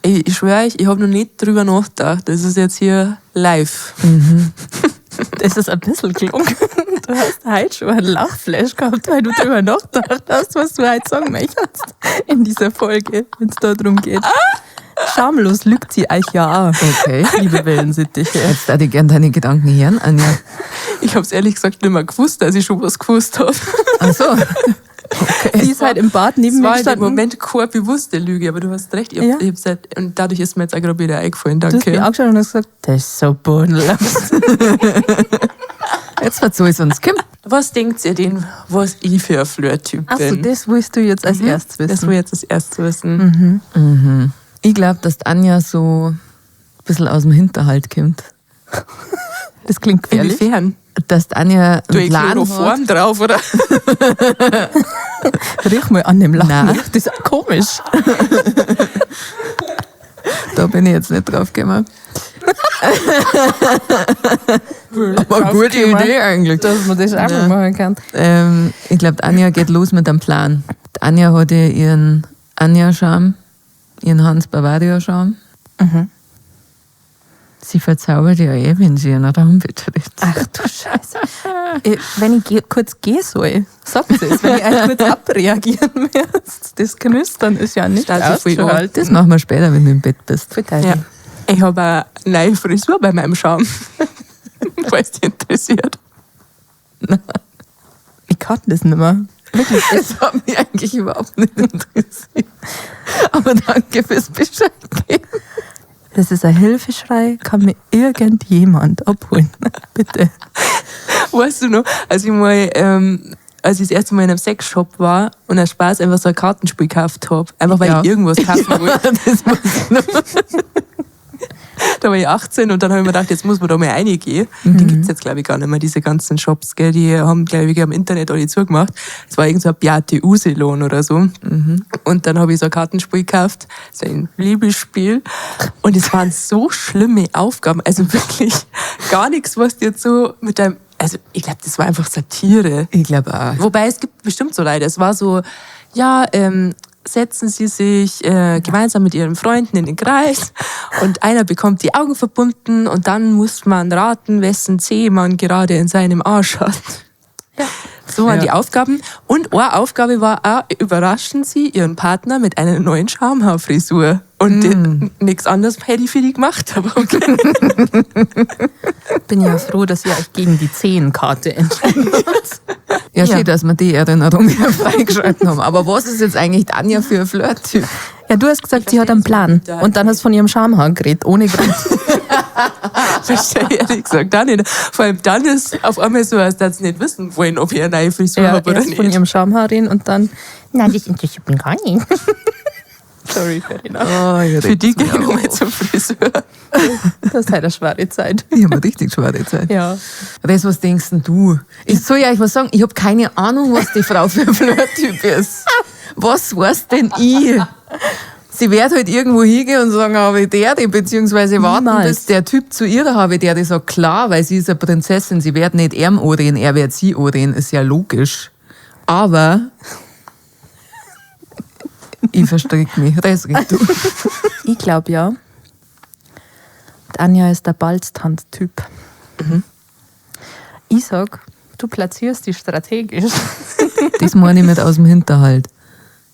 Ich schwöre euch, ich habe noch nicht drüber nachgedacht. Das ist jetzt hier live. Das ist ein bisschen gelungen. Du hast heute schon einen Lachflash gehabt, weil du drüber nachgedacht hast, was du heute sagen möchtest in dieser Folge, wenn es da drum geht. Schamlos lügt sie euch ja auch, Okay. liebe Wellensittiche. Jetzt würde ich gern deine Gedanken hören, Anja. Ich habe es ehrlich gesagt nicht mehr gewusst, dass ich schon was gewusst habe. Ach so. Sie ist halt im Bad neben Es mir war in dem gestanden. Moment keine bewusste Lüge, aber du hast recht. Ja. Ich hab's halt, und dadurch ist mir jetzt auch gerade wieder eingefallen. Du hast mich Danke. angeschaut und hast gesagt, das ist so bodenlos. Jetzt verzeih es uns. Kim. Was denkt ihr denn, was ich für ein Flirt-Typ Achso, bin? das willst du jetzt als erstes wissen. Das will ich jetzt als erstes wissen. Ich glaube, dass die Anja so ein bisschen aus dem Hinterhalt kommt. Das klingt gefährlich. Inwiefern? Dass die Anja Du einen ich Plan hat. Chloroform drauf, oder? Riech mal an dem Lachen. Nein. Das ist komisch. Da bin ich jetzt nicht drauf gekommen. Aber gute Idee eigentlich. Dass man das auch mal machen kann. Ich glaube, Anja geht los mit einem Plan. Die Anja hat ja ihren Anja-Charme, ihren Hans Bavaria-Charme. Mhm. Sie verzaubert ja eh, wenn sie in einen Raum betritt. Ach du Scheiße. Wenn ich kurz gehen soll, sagt sie es, wenn ich euch kurz abreagieren müsst. Das Knistern ist ja nicht Statt so viel auszuhalten. Das machen wir später, wenn du im Bett bist. Voll geil. Ja. Ich habe eine neue Frisur bei meinem Charme. Falls dich interessiert. Ich kann das nicht mehr. Wirklich? Das hat mich eigentlich überhaupt nicht interessiert. Aber danke fürs Bescheid geben. Das ist ein Hilfeschrei, kann mir irgendjemand abholen. Bitte. Weißt du noch, als ich mal, als ich das erste Mal in einem Sexshop war und aus Spaß einfach so ein Kartenspiel gekauft habe. Einfach weil Ja. ich irgendwas kaufen wollte. Das muss ich noch. Da war ich 18 und dann habe ich mir gedacht, jetzt muss man da mal reingehen. Die gibt's jetzt, glaube ich, gar nicht mehr, diese ganzen Shops, gell? Die haben, glaube ich, am Internet alle zugemacht. Es war irgend so ein Beate Uselon oder so. Und dann habe ich so ein Kartenspiel gekauft, so ein Liebesspiel. Und es waren so schlimme Aufgaben. Also wirklich gar nichts, was dir so mit deinem... Also ich glaube, das war einfach Satire. Ich glaube auch. Wobei es gibt bestimmt so Leute. Es war so, ja, setzen Sie sich gemeinsam mit Ihren Freunden in den Kreis und einer bekommt die Augen verbunden und dann muss man raten, wessen Zeh man gerade in seinem Arsch hat. Ja. So waren Ja. die Aufgaben. Und eine Aufgabe war auch, überraschen Sie Ihren Partner mit einer neuen Schamhaarfrisur. Und nichts anderes hätte ich für die gemacht. Aber okay. Bin ja froh, dass ihr euch gegen die Zehenkarte entschieden habt. Ja, schön, dass wir die Erinnerung wieder freigeschalten haben. Aber was ist jetzt eigentlich die Anja für ein Flirt-Typ? Ja, du hast gesagt, sie hat einen Plan. Und dann hast du von ihrem Schamhaar geredet, ohne Grund. Verstehe ich ehrlich gesagt auch nicht. Vor allem dann ist auf einmal so, als dass sie nicht wissen wollen, ob ich eine neue Frisur Ja, habe oder erst nicht. von ihrem Schamhaar reden und dann, nein, das interessiert mich gar nicht. Sorry, Verena. Oh, Für die gehe ich nochmal zum Friseur. Das ist halt eine schwere Zeit. Ich habe eine richtig schwere Zeit. Ja. Das, was denkst denn du? Ich soll ja euch was sagen, ich habe keine Ahnung, was die Frau für ein Flirt-Typ ist. Was weiß denn ich? Sie wird halt irgendwo hingehen und sagen, habe ich der, die, beziehungsweise warten, Niemals. bis der Typ zu ihr da habe ich der, die sagt, klar, weil sie ist eine Prinzessin, sie wird nicht ihm anreden, er wird sie anreden, ist ja logisch. Aber ich verstrick mich, das red du. Ich glaube ja. Die Anja ist der Balztanz-Typ. Ich sag, du platzierst dich strategisch. Das meine ich mit aus dem Hinterhalt.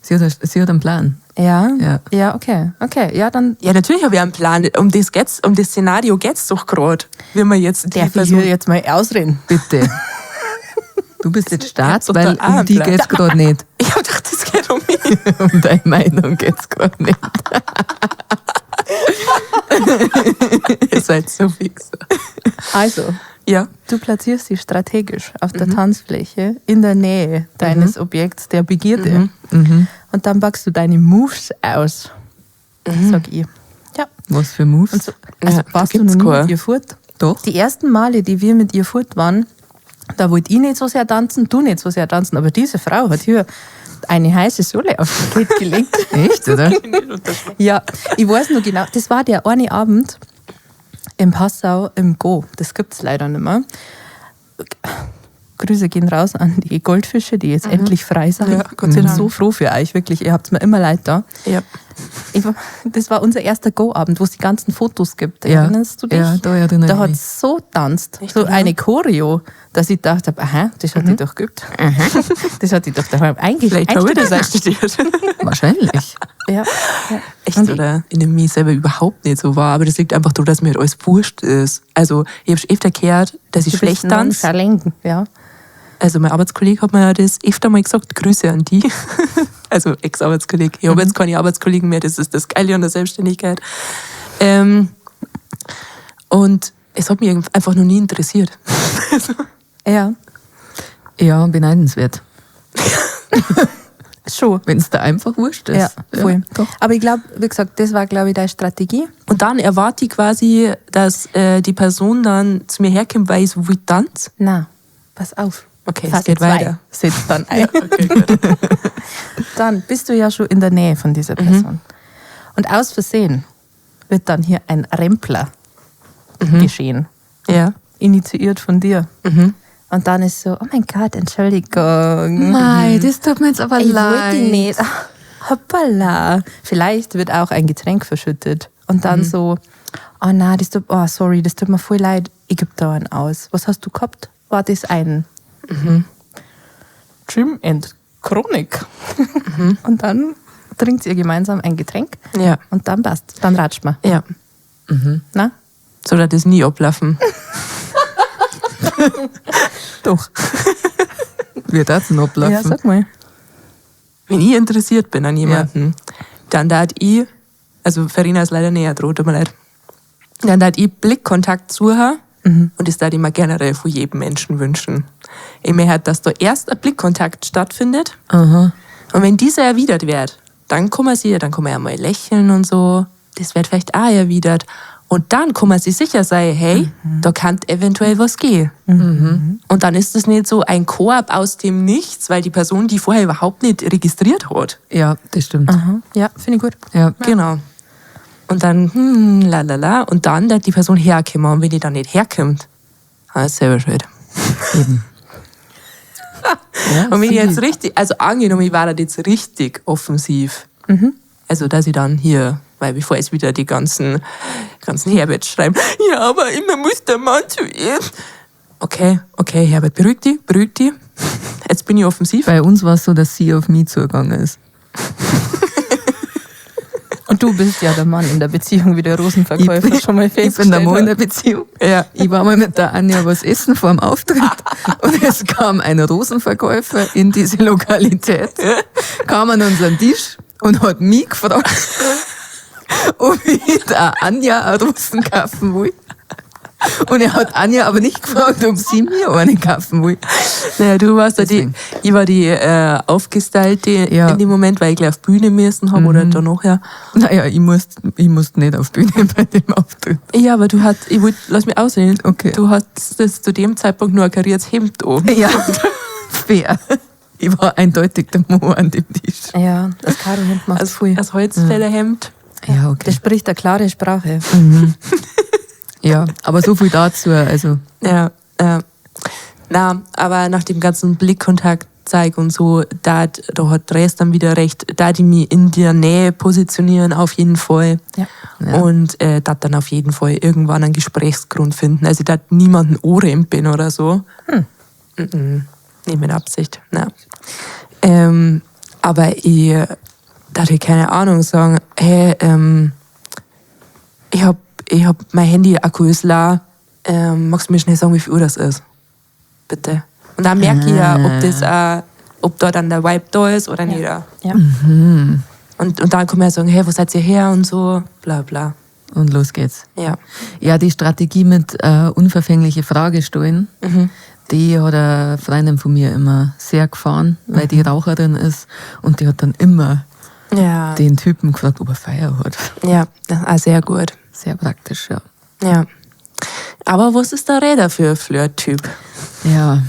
Sie hat einen Plan. Ja? Ja. Ja, okay. Okay, ja, dann Ja, natürlich habe ich einen Plan. Um das geht's, um das Szenario geht's doch gerade. Wenn wir jetzt die darf ich Person hier jetzt mal ausreden. Bitte. Du bist jetzt Staat, doch weil da auch um einen die Plan. geht's gerade nicht. Ich habe gedacht, das geht um mich. Um deine Meinung geht's gerade nicht. Ihr seid so fix. Also, Ja. du platzierst dich strategisch auf der Tanzfläche in der Nähe deines Objekts der Begierde. Und dann packst du deine Moves aus, sag ich. Ja. Was für Moves? Und so, also Ja, da warst du gibt's noch nie keine. mit ihr fort? Doch. Die ersten Male, die wir mit ihr fort waren, da wollte ich nicht so sehr tanzen, du nicht so sehr tanzen, aber diese Frau hat hier eine heiße Sohle auf den Kleid gelegt. Echt, oder? Ja, ich weiß noch genau, das war der eine Abend im Passau im Go. Das gibt es leider nicht mehr. Grüße gehen raus an die Goldfische, die jetzt endlich frei sind. Ja, Gott sei Ich bin Dank. so froh für euch, wirklich. Ihr habt mir immer leid da. Ja. Das war unser erster Go-Abend, wo es die ganzen Fotos gibt. Ja. Erinnerst du dich? Ja, da erinnere Da ich hat mich. so tanzt, Echt, so oder? eine Choreo, dass ich gedacht habe, aha, das hat die doch geübt. Das hat die doch daheim Vielleicht habe ich das eingestellt. auch studiert. Wahrscheinlich. Ja. Ja. Echt, oder? In dem mir selber überhaupt nicht so war. Aber das liegt einfach daran, dass mir halt alles wurscht ist. Also, ich habe schon öfter gehört, dass ich Du schlecht bist tanze. nonchalant, ja. Also, mein Arbeitskollege hat mir ja das öfter mal gesagt. Grüße an die. Also, Ex-Arbeitskollege. Ich habe jetzt keine Arbeitskollegen mehr. Das ist das Geile an der Selbstständigkeit. Und es hat mich einfach noch nie interessiert. Ja, Ja, beneidenswert. schon. Wenn es da einfach wurscht ist. Ja, voll. doch. Aber ich glaube, wie gesagt, das war, glaube ich, deine Strategie. Und dann erwarte ich quasi, dass die Person dann zu mir herkommt, weil ich so wild tanze. Na, pass auf. Okay, es Phase geht zwei weiter. Setzt dann ein. Dann bist du ja schon in der Nähe von dieser Person. Und aus Versehen wird dann hier ein Rempler geschehen. Ja. Initiiert von dir. Und dann ist so, oh mein Gott, Entschuldigung. Mei, das tut mir jetzt aber Ich leid. wollte nicht. Hoppala. Vielleicht wird auch ein Getränk verschüttet. Und dann so, oh nein, das tut, oh sorry, das tut mir voll leid. Ich gebe da einen aus. Was hast du gehabt? War das ein Gym and Chronik? Und dann trinkt ihr gemeinsam ein Getränk. Ja. Und dann passt. Dann ratscht man. Ja. Na? So dass das nie ablaufen. Doch. Wie das denn ablaufen? Ja, sag mal. Wenn ich interessiert bin an jemanden, dann darf ich, also Verena ist leider näher dran, tut mir leid, dann darf ich Blickkontakt suchen und das darf ich mir generell von jedem Menschen wünschen. Ich möchte, halt, dass da erst ein Blickkontakt stattfindet Aha. und wenn dieser erwidert wird, dann kann man sie, dann kann man ja mal lächeln und so, das wird vielleicht auch erwidert. Und dann kann man sich sicher sein, hey, da kann eventuell was gehen. Und dann ist es nicht so ein Koop aus dem Nichts, weil die Person die vorher überhaupt nicht registriert hat. Ja, das stimmt. Aha. Ja, finde ich gut. Ja. Genau. Und dann, la la la. Und dann darf die Person herkommen. Und wenn die dann nicht herkommt, dann ist selber schuld. Eben. Ja, Und wenn ich sicher. jetzt richtig, also angenommen, ich war da jetzt richtig offensiv. Also, dass ich dann hier, weil bevor jetzt wieder die ganzen Herbert schreiben, ja, aber immer muss der Mann zu ihr. Okay, okay, Herbert, beruhig dich, beruhig dich. Jetzt bin ich offensiv. Bei uns war es so, dass sie auf mich zugegangen ist. Und du bist ja der Mann in der Beziehung, wie der Rosenverkäufer schon mal Ich bin der festgestellt Mo in der hat. Beziehung. Ja. Ich war mal mit der Anja was essen vor dem Auftritt und es kam ein Rosenverkäufer in diese Lokalität, kam an unseren Tisch und hat mich gefragt, ob ich der Anja eine Rosen kaufen will. Und er hat Anja aber nicht gefragt, ob sie mir eine kaufen will. Naja, du warst ja die, Deswegen. ich war die aufgestylte Ja. in dem Moment, weil ich gleich auf Bühne müssen habe oder danach, ja. Naja, ich musste nicht auf Bühne bei dem Auftritt. Ja, aber du hast, ich wollte, lass mich aussehen. Okay. Du hast das zu dem Zeitpunkt nur ein kariertes Hemd an. Ja, fair. Ich war eindeutig der Mo an dem Tisch. Ja, das Karohemd macht Als, viel. als Holzfällerhemd. Ja, okay. Das spricht eine klare Sprache. Ja, aber so viel dazu. Also, Ja, ja. Na, aber nach dem ganzen Blickkontakt zeig und so, da hat Dres dann wieder recht, da die mich in der Nähe positionieren auf jeden Fall. Ja. Ja. Und da dann auf jeden Fall irgendwann einen Gesprächsgrund finden. Also da niemanden anrennt bin oder so. Mhm. Nicht mit Absicht. Na. Aber ich darf ich keine Ahnung sagen, hey, ich hab mein Handy-Akku ist leer, magst du mir schnell sagen, wie viel Uhr das ist? Bitte. Und dann merke ich ja, ob das auch, ob da dann der Vibe da ist oder nicht. Ja. Mhm. Und dann kann man ja sagen, hey, wo seid ihr her und so, bla bla. Und los geht's. Ja. Ja, die Strategie mit unverfängliche Frage stellen, die hat eine Freundin von mir immer sehr gefahren, weil die Raucherin ist und die hat dann immer den Typen gefragt, ob er Feuer hat. Ja, das ist auch sehr gut. Sehr praktisch, ja. Ja. Aber was ist der Räder für ein Flirt-Typ? Ja.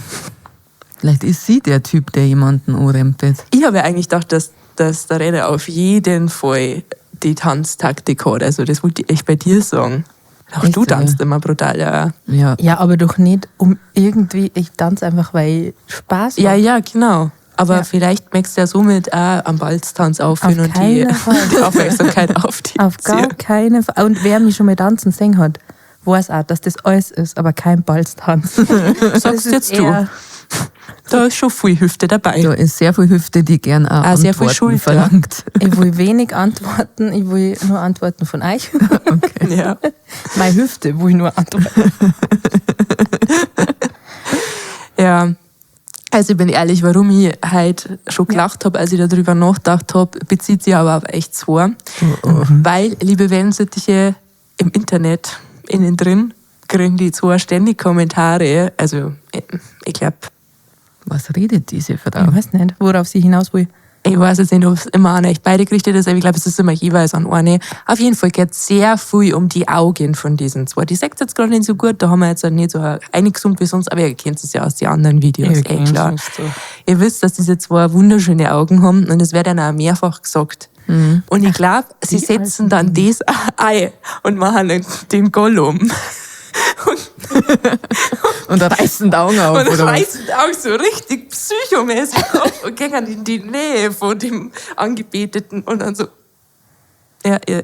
Vielleicht ist sie der Typ, der jemanden anrempelt. Ich habe ja eigentlich gedacht, dass der Räder auf jeden Fall die Tanztaktik hat. Also das wollte ich echt bei dir sagen. Auch Echt, du tanzt oder? immer brutal, ja. Ja. Ja, aber doch nicht um irgendwie, ich tanze einfach, weil ich Spaß Ja, hab. ja, genau. Aber Ja. vielleicht möchtest du ja somit auch am Balztanz aufführen Auf und die Aufmerksamkeit auf die Auf gar keinen Fall. Und wer mich schon mal tanzen sehen hat, weiß auch, dass das alles ist, aber kein Balztanz. Sagst jetzt du. Da ist schon viel Hüfte dabei. Da ist sehr viel Hüfte, die gern auch Ah, sehr viel Antworten Schulter. verlangt. Ich will wenig antworten, ich will nur Antworten von euch. Okay. Ja. Meine Hüfte will nur antworten. Ja. Also ich bin ehrlich, warum ich heute schon gelacht habe, als ich darüber nachgedacht habe, bezieht sich aber auf echt zwei. Oh, Weil, liebe Wellensittiche, im Internet, innen drin, kriegen die zwei ständig Kommentare. Also ich glaube, Was redet diese Frau? Ich weiß nicht, worauf sie hinaus will. ich weiß jetzt nicht, ob es immer an euch beide gerichtet ist, aber ich glaube, es ist immer jeweils an eine. Auf jeden Fall geht es sehr viel um die Augen von diesen zwei. Die seht jetzt gerade nicht so gut, da haben wir jetzt nicht so eingesummt wie sonst, aber ihr kennt es ja aus den anderen Videos, Ihr eh klar. kennt es doch. Ihr wisst, dass diese zwei wunderschöne Augen haben und es wird dann auch mehrfach gesagt. Und ich glaube, sie die setzen dann das ein und machen den Gollum. Und reißen die Augen auf. Und oder was? reißen auch so richtig psychomäßig auf und gehen in die Nähe von dem Angebeteten und dann so. Ja, ihr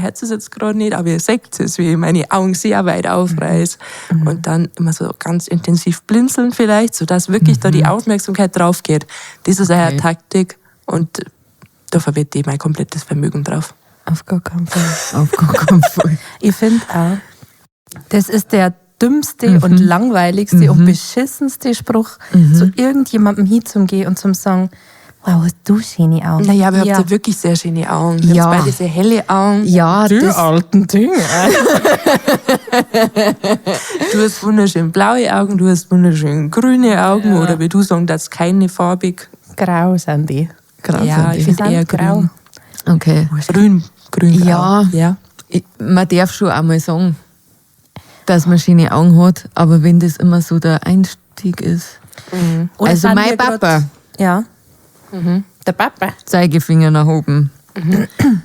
hört es jetzt gerade nicht, aber ihr seht es, wie ich meine Augen sehr weit aufreiß. Und dann immer so ganz intensiv blinzeln vielleicht, sodass wirklich da die Aufmerksamkeit drauf geht. Das ist eine Okay. Taktik und da verwette ich mein komplettes Vermögen drauf. Auf gar keinen Fall. Auf gar keinen Fall. Ich finde auch, das ist der dümmste und langweiligste und beschissenste Spruch, zu irgendjemandem hinzugehen und zum sagen, wow, hast du schöne Augen. Naja, aber ihr ja. habt ja wirklich sehr schöne Augen. Ihr Ja. habt beide sehr helle Augen. Ja, Die das, alten Dinge. Du hast wunderschön blaue Augen, du hast wunderschön grüne Augen oder wie du sagen, das keine farbig. Grau sind die. Grau Ja, sind ich die. finde eher Sind grau. grün. Okay. Grün, grün, grau. Ja. Ja. Man darf schon einmal sagen, dass man schöne Augen hat, aber wenn das immer so der Einstieg ist. Oder Also sind mein wir grad- Papa. Ja. Der Papa. Zeigefinger nach oben.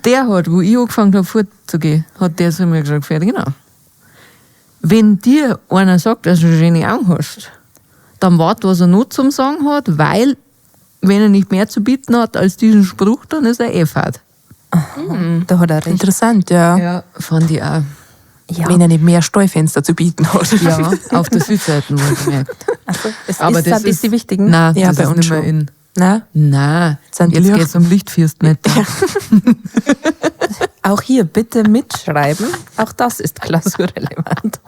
Der hat, wo ich angefangen habe, fortzugehen, hat der zu mir gesagt, Fertig, genau. Wenn dir einer sagt, dass du schöne Augen hast, dann wart, was er noch zum Sagen hat, weil, wenn er nicht mehr zu bieten hat als diesen Spruch, dann ist er eh fad. Da hat er recht. Interessant, ja. Ja, fand ich auch. Ja. Wenn er nicht mehr Steuerfenster zu bieten hat. Ja, auf der Südseite wohlgemerkt. Also, es Aber ist, sind das die wichtigen. Nein, Ja, das bei ist uns nicht mehr schon. in. Na? Nein, Sind jetzt Licht. geht's um Lichtfürstmeter. Auch hier bitte mitschreiben. Auch das ist klausurrelevant.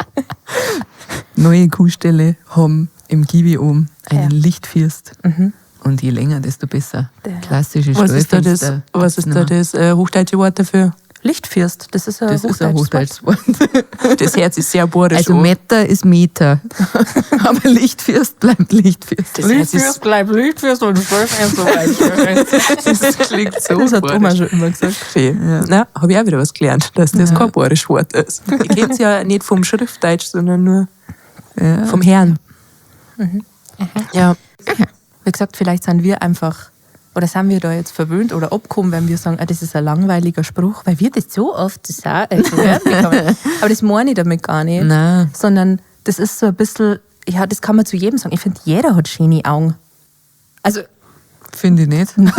Neue Kuhställe haben im Gibi oben einen Ja. Lichtfürst. Und je länger, desto besser. Klassische Was ist da das, Stallfenster was gibt's ist da nimmer. das hochdeutsche Wort dafür? Lichtfürst, das ist ein Das ist ein hochdeutsches Wort. hochdeutsches Wort. Das Herz ist sehr bohrisch. Also an. Meter ist Meter. Aber Lichtfürst bleibt Lichtfürst. Das Herz ist, bleibt Lichtfürst und Stallfenster bleibt Stallfenster. das klingt so Das hat Oma bohrisch. schon immer gesagt. Schön. Na, habe ich auch wieder was gelernt, dass das kein bohrisch Wort ist. Ich kenne es ja nicht vom Schriftdeutsch, sondern nur Ja. vom Herrn. Ja. Wie gesagt, vielleicht sind wir einfach, oder sind wir da jetzt verwöhnt oder abgekommen, wenn wir sagen, ah, das ist ein langweiliger Spruch, weil wir das so oft zu hören bekommen. Aber das meine ich damit gar nicht. Nein. Sondern das ist so ein bisschen, ja, das kann man zu jedem sagen. Ich finde, jeder hat schöne Augen. Also, Finde ich nicht. nee.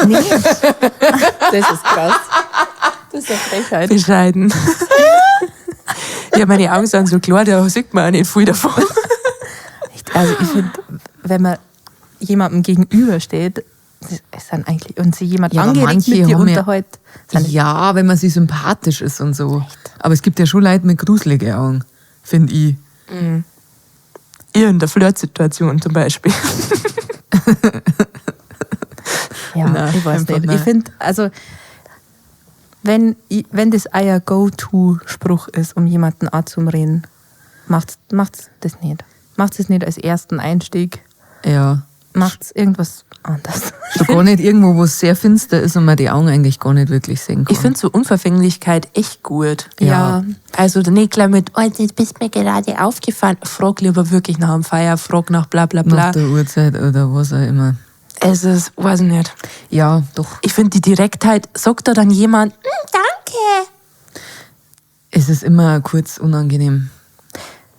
Das ist krass. Das ist eine Frechheit. Bescheiden. Ja, meine Augen sind so klar, da sieht man auch nicht viel davon. Echt, also ich finde, wenn man jemandem gegenübersteht, Das sind eigentlich, und sich jemand Ja, aber angeregt manche mit dir haben ja- unterhält. sind Ja, wenn man sich sympathisch ist und so. Aber es gibt ja schon Leute mit gruseligen Augen, finde ich. Ihr in der Flirtsituation zum Beispiel. Ja, Nein, ich weiß einfach nicht. nein. Ich finde, also, wenn das euer Go-To-Spruch ist, um jemanden anzureden, macht's das nicht. Macht's es nicht als ersten Einstieg. Ja. Macht's irgendwas anders. Schon gar nicht irgendwo, wo es sehr finster ist und man die Augen eigentlich gar nicht wirklich sehen kann. Ich finde so Unverfänglichkeit echt gut. Ja. Also nicht gleich mit, oh, jetzt bist mir gerade aufgefallen. Frag lieber wirklich nach dem Feier, frag nach bla bla bla. Nach der Uhrzeit oder was auch immer. Es ist, weiß ich nicht. Ja, doch. Ich finde die Direktheit, sagt da dann jemand, danke. Es ist immer kurz unangenehm.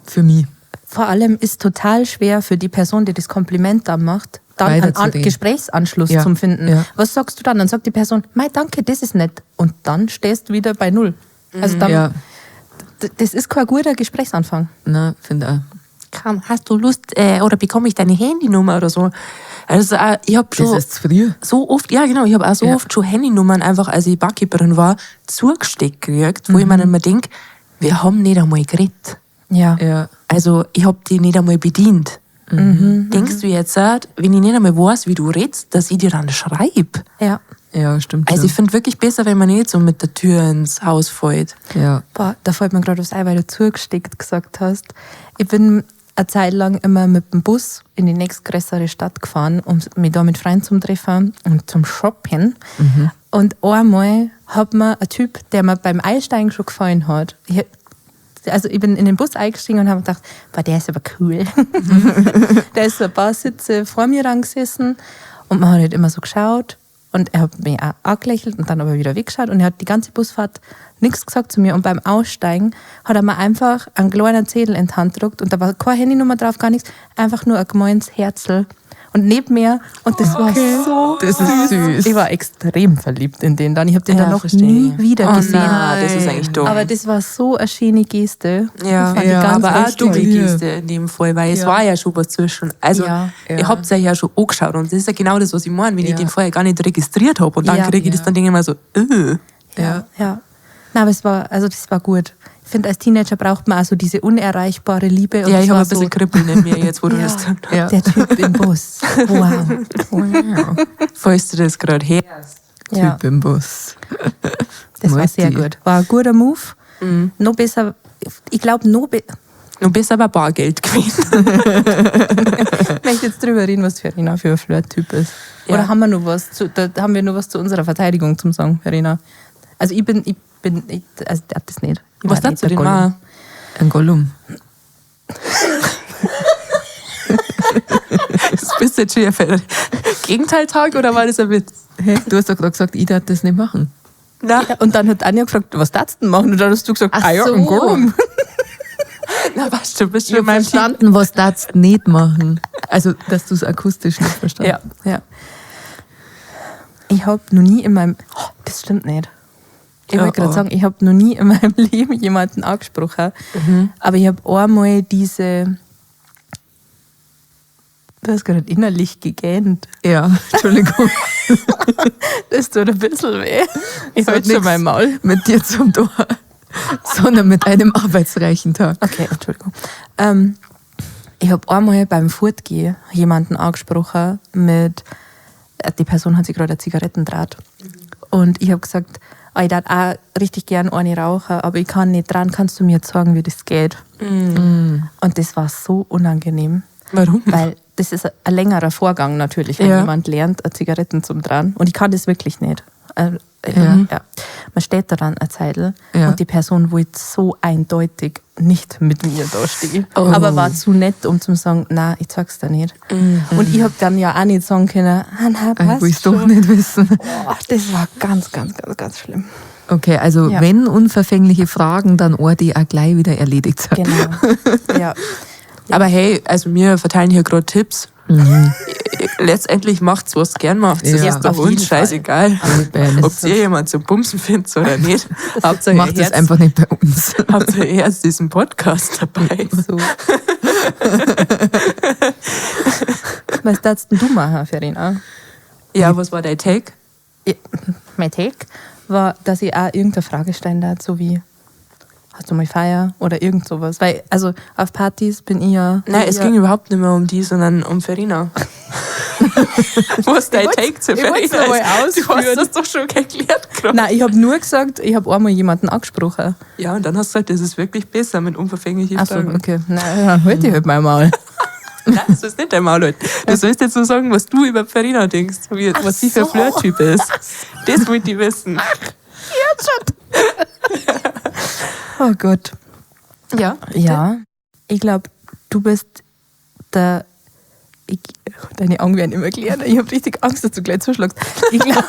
Für mich. Vor allem ist total schwer für die Person, die das Kompliment dann macht, dann einen Weiterzureden. Gesprächsanschluss Ja, zum Finden. ja. Was sagst du dann? Dann sagt die Person, mei, danke, das ist nett. Und dann stehst du wieder bei Null. Also dann, Ja, das ist kein guter Gesprächsanfang. na, finde auch. Komm, hast du Lust oder bekomme ich deine Handynummer oder so? Also ich habe Das schon ist zu früh. so oft, ja genau, ich habe auch so Ja. oft schon Handynummern einfach, als ich Barkeeperin war, zugesteckt gekriegt, wo ich mir dann immer denke, wir haben nicht einmal geredet. Ja. Ja. Also ich habe die nicht einmal bedient. Denkst du jetzt, auch, wenn ich nicht einmal weiß, wie du redest, dass ich dir dann schreibe? Ja. Ja, stimmt. Also schon. ich finde wirklich besser, wenn man nicht so mit der Tür ins Haus fällt. ja. Boah, da fällt mir gerade was ein, weil du zugesteckt gesagt hast. Ich bin eine Zeit lang immer mit dem Bus in die nächstgrößere Stadt gefahren, um mich da mit Freunden zu treffen und zum Shoppen. Und einmal hat mir ein Typ, der mir beim Einsteigen schon gefallen hat, ich bin in den Bus eingestiegen und habe gedacht, boah, der ist aber cool. Der ist so ein paar Sitze vor mir dran gesessen und man hat halt immer so geschaut und er hat mich auch angelächelt und dann aber wieder weggeschaut und er hat die ganze Busfahrt nichts gesagt zu mir und beim Aussteigen hat er mir einfach einen kleinen Zettel in die Hand gedrückt und da war keine Handynummer drauf, gar nichts, einfach nur ein gemeines Herzl und neben mir und das war so Das ist süß. Ich war extrem verliebt in den dann. Ich habe den Ja, dann noch verstehe. nie wieder Oh gesehen. nein, das ist eigentlich dumm. Aber das war so eine schöne Geste. Ja, Das fand ich ja, ganz aber auch richtig. dumme lieb. Geste in dem Fall, weil es Ja. war ja schon was zwischen. Also Ja. ihr habt euch ja schon angeschaut und das ist ja genau das, was ich meine, wenn Ja. ich den vorher gar nicht registriert habe und dann Ja. kriege ich das, Ja. dann denke ich mir so, Ja, ja. Na, aber es war, also das war gut. Ich finde, als Teenager braucht man auch so diese unerreichbare Liebe. Und Ja, das ich habe war ein bisschen so, Kribbeln in mir jetzt, wo du ja, das gesagt hast. Ja. Der Typ im Bus. Wow. Wow. Falls du das gerade hörst. Ja, Typ im Bus. das war sehr Multi. gut. War ein guter Move. Noch besser, ich glaube, noch besser. Noch besser war Bargeld gewesen. Ich möchte jetzt drüber reden, was Verena für ein Flirt-Typ ist. Ja. Oder haben wir noch was zu, da haben wir noch was zu unserer Verteidigung zum sagen, Verena? Also ich bin, also ich darf das nicht. Ich Was war darfst du nicht denn der Gollum. machen? Ein Gollum. Das bist du jetzt schon wieder Gegenteiltag oder war das ein Witz? Hä? Du hast doch gerade gesagt, ich darf das nicht machen. Na, Ja, und dann hat Anja gefragt, was darfst du denn machen? Und dann hast du gesagt, Ach ah ja, so. ein Gollum. na was, du bist Ich schon in habe meinem Team. verstanden, was darfst du nicht machen. Also, dass du es akustisch nicht verstanden Ja, ja. Ich habe noch nie in meinem. Oh, das stimmt nicht. Ich Oh, wollte gerade oh. sagen, ich habe noch nie in meinem Leben jemanden angesprochen. Aber ich habe einmal diese. Du hast gerade innerlich gegähnt. Ja, Entschuldigung. Das tut ein bisschen weh. Ich Das hat halte schon nix mein Maul. Mit dir zum Tor, sondern mit einem arbeitsreichen Tag. Okay, Entschuldigung. Ich habe einmal beim Fortgehen jemanden angesprochen mit, die Person hat sich gerade eine Zigaretten draht. Und ich habe gesagt, ah, ich darf auch richtig gern eine rauchen, aber ich kann nicht dran, kannst du mir jetzt sagen, wie das geht? Und das war so unangenehm. Warum? Weil das ist ein längerer Vorgang natürlich, wenn Ja. jemand lernt, eine Zigaretten zum dran. Und ich kann das wirklich nicht. Ja. Ja. Man steht daran eine Zeitl Ja. und die Person wollte so eindeutig nicht mit mir da stehen. Oh. Aber war zu nett, um zu sagen, nein, ich zeig's dir nicht. Und ich hab dann ja auch nicht sagen können, ah, nein, Ich passt will es doch schon. nicht wissen. Oh, das war ganz, ganz, ganz, ganz schlimm. Okay, also Ja. wenn unverfängliche Fragen, dann ohr die auch gleich wieder erledigt sind. Genau. Ja. Aber hey, also wir verteilen hier gerade Tipps. Letztendlich macht's, was gern macht. Das Ja. ist doch Auf jeden uns scheißegal. Eben. Ob ihr jemand zum Bumsen findet oder nicht. Hauptsache, Macht ihr es einfach nicht bei uns. Habt ihr erst diesen Podcast dabei. So. Was darfst denn du machen, Verena? Ja, was war dein Take? Ja, mein Take war, dass ich auch irgendeine Frage stellen darf, so wie hast du mal Feier oder irgend sowas. Weil, also auf Partys bin ich ja. Nein, es ja, ging überhaupt nicht mehr um die, sondern um Verena. Was dein Take zu ich wollt's Verena noch mal ist? Du hast ausführen. das doch schon erklärt gerade. Nein, ich habe nur gesagt, ich habe einmal jemanden angesprochen. Ja, und dann hast du gesagt, das ist wirklich besser mit unverfänglichen Achso, Fragen. okay. Na, dann halt ich halt mein Maul. Nein, das ist nicht dein Maul halten. Du sollst jetzt nur sagen, was du über Verena denkst, was sie für ein so. Flirt-Typ ist. Das wollte ich wissen. Oh Gott. Ja. Ja. Ich glaube, du bist der. Deine Augen werden immer kleiner. Ich habe richtig Angst, dass du gleich zuschlagst. Ich glaube,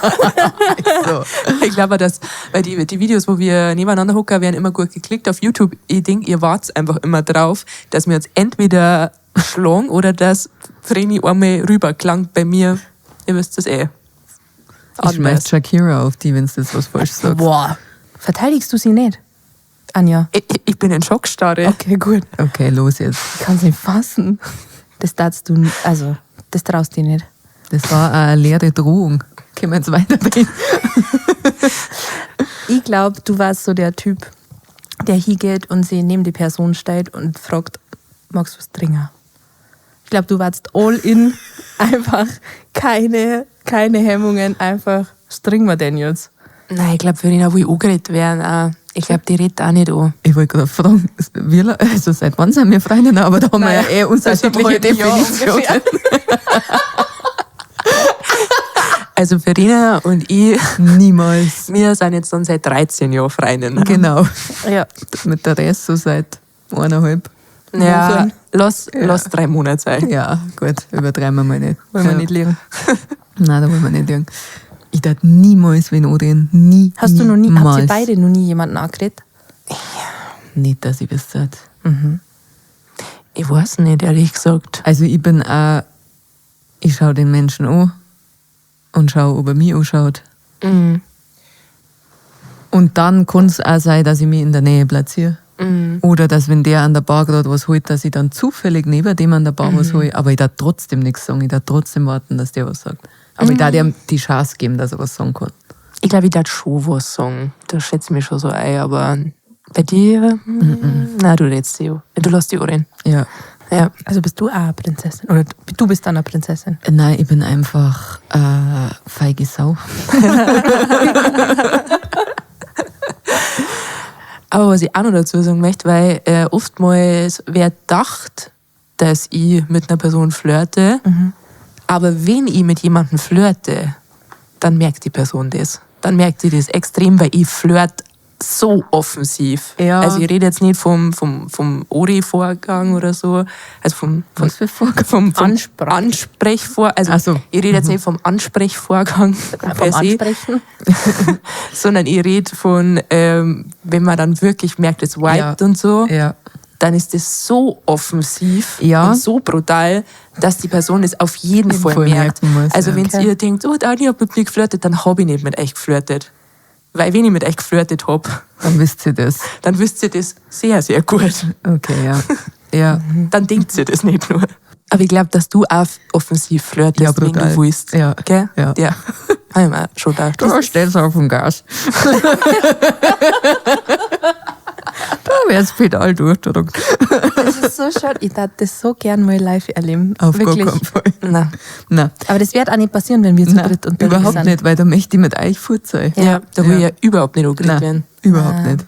So. Ich glaube, dass, weil die Videos, wo wir nebeneinander hocken, werden immer gut geklickt auf YouTube. Ich denke, ihr wartet einfach immer drauf, dass wir uns entweder schlagen oder dass Vreni einmal rüberklangt bei mir. Ihr wisst das eh. Ich schmeiß Shakira auf die, wenn du das was falsch sagst. boah. Verteidigst du sie nicht, Anja? Ich bin in Schockstarre. Okay, gut. Okay, los jetzt. Ich kann es nicht fassen. Das darfst du, also, das traust du dir nicht. Das war eine leere Drohung. Können wir jetzt weiterreden? Ich glaube, du warst so der Typ, der hingeht und sie neben die Person steht und fragt, magst du was trinken? Ich glaube, du warst all in, einfach keine Hemmungen, einfach, was trinken wir denn jetzt? Nein, ich glaube, Verena will angeredet werden. Auch. Ich glaube, die redet auch nicht an. Ich wollte gerade fragen, wir, also seit wann sind wir Freundinnen, aber da haben wir ja eh unterschiedliche seit einem halben Jahr Definitionen. Also Verena und ich, Niemals. wir sind jetzt dann seit 13 Jahren Freundinnen. Genau. Ja. Mit der Rest so seit 1,5. Ja, Wochen. lass 3 Monate sein. Ja, gut, übertreiben wir mal nicht. Wollen wir ja. nicht liegen. Nein, da wollen wir nicht liegen. Ich darf niemals wen anreden. Nie. Hast du noch nie, habt ihr niemals. beide noch nie jemanden angeredet? Nicht, dass ich wüsste. Ich weiß nicht, ehrlich gesagt. Also ich bin auch, ich schaue den Menschen an und schaue, ob er mich anschaut. Mhm. Und dann kann es auch sein, dass ich mich in der Nähe platziere. Mhm. Oder dass, wenn der an der Bar gerade was holt, dass ich dann zufällig neben dem an der Bar Mhm. was hole. Aber ich darf trotzdem nichts sagen. Ich darf trotzdem warten, dass der was sagt. Aber ich darf ihm die Chance geben, dass er was sagen kann. Ich glaube, ich darf schon was sagen. Da schätze ich mich schon so ein, aber bei dir, nein, du redest dich an. Du lässt dich anreden. Ja. Ja. Also bist du auch eine Prinzessin? Oder du bist dann eine Prinzessin? Nein, ich bin einfach feige Sau. Aber was ich auch noch dazu sagen möchte, weil oftmals wer dacht, dass ich mit einer Person flirte, aber wenn ich mit jemandem flirte, dann merkt die Person das. Dann merkt sie das extrem, weil ich flirt so offensiv. Ja. Also ich rede jetzt nicht vom Ori-Vorgang oder so, also vom Was für Vorgang? vom Ansprach. Ansprechvor, also Ach so. ich rede jetzt nicht vom Ansprechvorgang per Vom se, Ansprechen? sondern ich rede von, wenn man dann wirklich merkt, es wiped Ja. und so, Ja. dann ist es so offensiv Ja. und so brutal, dass die Person es auf jeden Fall Fall merkt. merken muss, also ja. wenn Okay. ihr denkt, oh, Dani hat mit mir geflirtet, dann habe ich nicht mit euch geflirtet. Weil wenn ich mit euch geflirtet habe, Dann wisst ihr das. dann wisst ihr das sehr, sehr gut. Okay, ja. Ja. Dann denkt ihr das nicht nur. Aber ich glaube, dass du auch offensiv flirtest, Ja, wenn brutal. du willst. Ja. Gell? Ja. Ja. Hab ich mir schon gedacht. Da steht's auf dem Gas. Da wär's Pedal durchdrückt. Das ist so schön. Ich darf das so gern mal live erleben. Auf Wirklich. gar keinen Fall. Nein. Nein, Aber das wird auch nicht passieren, wenn wir zu nein dritt unterwegs überhaupt sind. nicht, weil da möchte ich mit euch fort sein. Ja, da will Ja. ich ja überhaupt nicht angeredet Nein, werden. überhaupt nicht.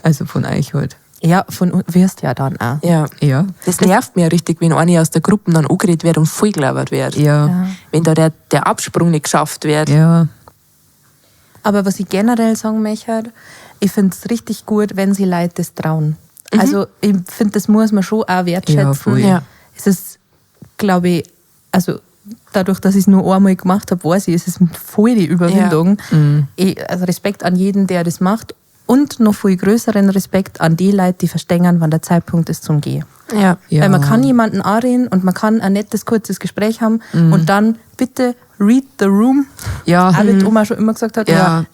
Also von euch halt. Ja, von uns wirst ja dann auch. Ja. Ja. Das nervt mir ja richtig, wenn eine aus der Gruppe dann angeredet wird und vollgelabert wird. Ja. Ja. Wenn da der Absprung nicht geschafft wird. Ja. Aber was ich generell sagen möchte, ich finde es richtig gut, wenn sie Leute das trauen. Also ich finde, das muss man schon auch wertschätzen. Ja, voll. Ja. Es ist, glaube ich, also dadurch, dass ich es nur einmal gemacht habe, weiß ich, es ist voll die Überwindung. Ich, also Respekt an jeden, der das macht und noch viel größeren Respekt an die Leute, die verstehen, wann der Zeitpunkt ist zum Gehen. Ja. Ja. Weil man kann jemanden anreden und man kann ein nettes, kurzes Gespräch haben und dann bitte read the room. Ja. Auch wie die Oma schon immer gesagt hat. Ja.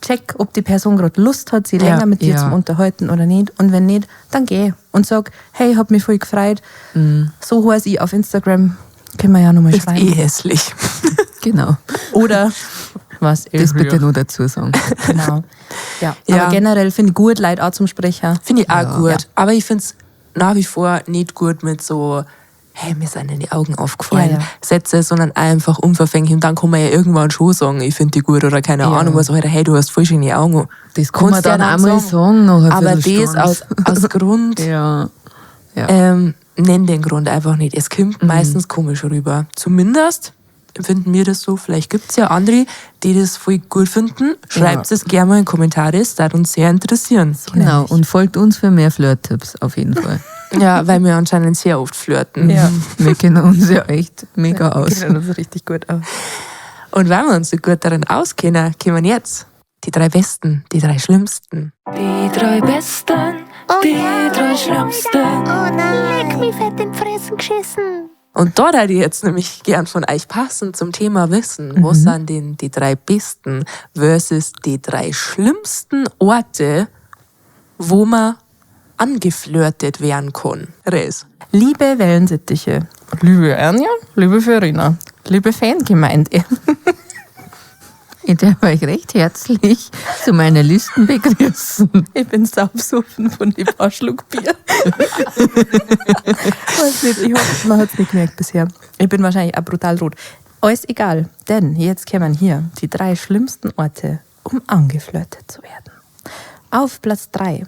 Check, ob die Person gerade Lust hat, sich Ja. länger mit dir Ja. zum Unterhalten oder nicht. Und wenn nicht, dann geh und sag, hey, hab mich voll gefreut. So heiß ich auf Instagram. Können wir ja nochmal Ist schreiben. eh hässlich. Genau. Oder was Das bitte nur dazu sagen. Genau. Ja. Ja. Aber generell finde ich gut, Leute auch zum Sprecher. Finde ich auch gut. Ja. Aber ich finde es nach wie vor nicht gut mit so, hey, mir sind in die Augen aufgefallen, Ja, ja. Sätze, sondern einfach unverfänglich. Und dann kann man ja irgendwann schon sagen, ich finde die gut oder keine Ahnung was. Oder hey, du hast voll schöne Augen. Das kann man Kannst ja dann auch mal sagen nach einer Aber das Viertelstunde. aus Grund, Ja. Ja. nenn den Grund einfach nicht. Es kommt meistens komisch rüber. Zumindest empfinden wir das so. Vielleicht gibt es ja andere, die das voll gut finden. Schreibt es gerne mal in Kommentare, es würde uns sehr interessieren. Genau. Und folgt uns für mehr Flirt-Tipps auf jeden Fall. Ja, weil wir anscheinend sehr oft flirten. Ja. Wir kennen uns ja echt mega aus. Kennen uns richtig gut aus. Und weil wir uns so gut darin auskennen, kommen jetzt die drei besten, die drei schlimmsten. Die drei besten, die drei schlimmsten. Oh nein. Leck mich fett in die Fressen geschissen. Und dort hätte ich jetzt nämlich gern von euch passend zum Thema wissen, was sind denn die drei besten versus die drei schlimmsten Orte, wo man angeflirtet werden kann. Res. Liebe Wellensittiche, liebe Anja, liebe Verena, liebe Fangemeinde. Ich darf euch recht herzlich zu meiner Listen begrüßen. Ich bin saubsuffen von dem paar Schluck Bier. Weiß nicht, ich hoffe, man hat es nicht gemerkt bisher. Ich bin wahrscheinlich auch brutal rot. Alles egal, denn jetzt kämen hier die drei schlimmsten Orte, um angeflirtet zu werden. Auf Platz 3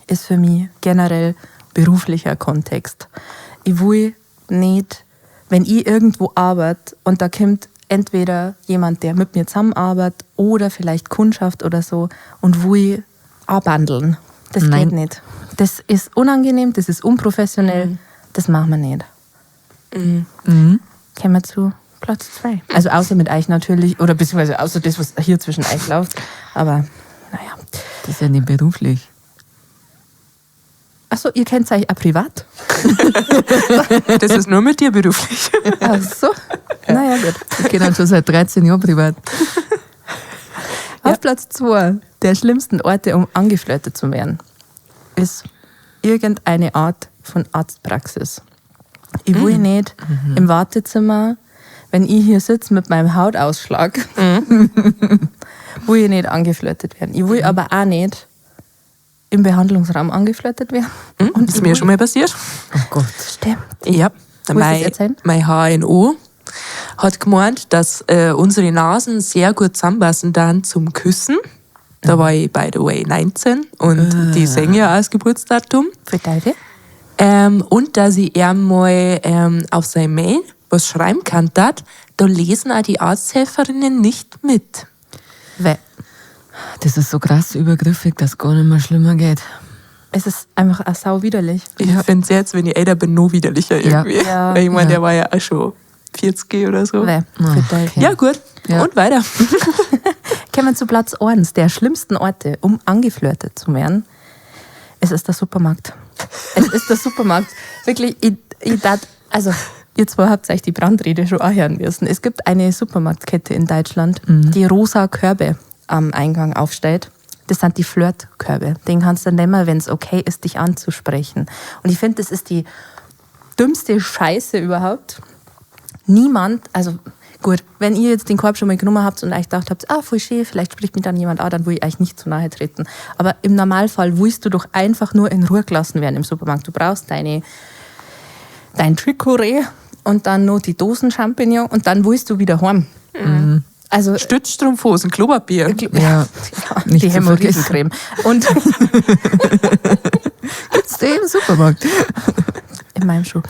ist für mich generell beruflicher Kontext. Ich will nicht, wenn ich irgendwo arbeite und da kommt entweder jemand, der mit mir zusammenarbeitet oder vielleicht Kundschaft oder so und will anbandeln. Das Nein. geht nicht. Das ist unangenehm, das ist unprofessionell, das machen wir nicht. Kommen wir zu Platz 2. Also außer mit euch natürlich, oder beziehungsweise außer das, was hier zwischen euch läuft. Aber naja. Das ist ja nicht beruflich. Achso, ihr kennt euch auch privat? Das ist nur mit dir beruflich. Ach so. Naja, gut. Ich kenne ihn schon seit 13 Jahren privat. Auf Platz 2 der schlimmsten Orte, um angeflirtet zu werden, ist irgendeine Art von Arztpraxis. Ich will nicht im Wartezimmer, wenn ich hier sitze mit meinem Hautausschlag, will ich nicht angeflirtet werden. Ich will aber auch nicht im Behandlungsraum angeflirtet werden. Und ist mir schon mal passiert. Oh Gott. Stimmt. Ja. Willst du das erzählen? Mein HNO hat gemeint, dass unsere Nasen sehr gut zusammenpassen dann zum Küssen. Da war ich, by the way, 19 und die sehen ja auch das Geburtsdatum. Für Teufel. Und dass ich er mal auf sein Mail was schreiben kann, dat, da lesen auch die Arzthelferinnen nicht mit. Weh. Das ist so krass übergriffig, dass gar nicht mehr schlimmer geht. Es ist einfach auch sau widerlich. Ich finde es jetzt, wenn ich älter bin, noch widerlicher Ja. irgendwie. Ja. Weil ich meine, Ja. der war ja auch schon 40 oder so. Weh. Für Teufel. Okay. Ja, gut. Ja. Und weiter. Kommen wir zu Platz 1 der schlimmsten Orte, um angeflirtet zu werden. Es ist der Supermarkt. Es ist der Supermarkt. Wirklich, ich dat, also ihr zwei habt euch die Brandrede schon anhören müssen. Es gibt eine Supermarktkette in Deutschland, die rosa Körbe am Eingang aufstellt. Das sind die Flirtkörbe. Den kannst du nehmen, wenn es okay ist, dich anzusprechen. Und ich finde, das ist die dümmste Scheiße überhaupt niemand, also gut, wenn ihr jetzt den Korb schon mal genommen habt und euch gedacht habt, ah, voll schön, vielleicht spricht mich dann jemand an, dann will ich euch nicht zu nahe treten. Aber im Normalfall willst du doch einfach nur in Ruhe gelassen werden im Supermarkt. Du brauchst dein Tricoré und dann noch die Dosen Champignon und dann willst du wieder heim. Also Stützstrumpfhosen, Klopapier. Ja, nicht die zu vergessen. Hämorrhoidencreme. Und Gibt's die im Supermarkt? in meinem Schuh.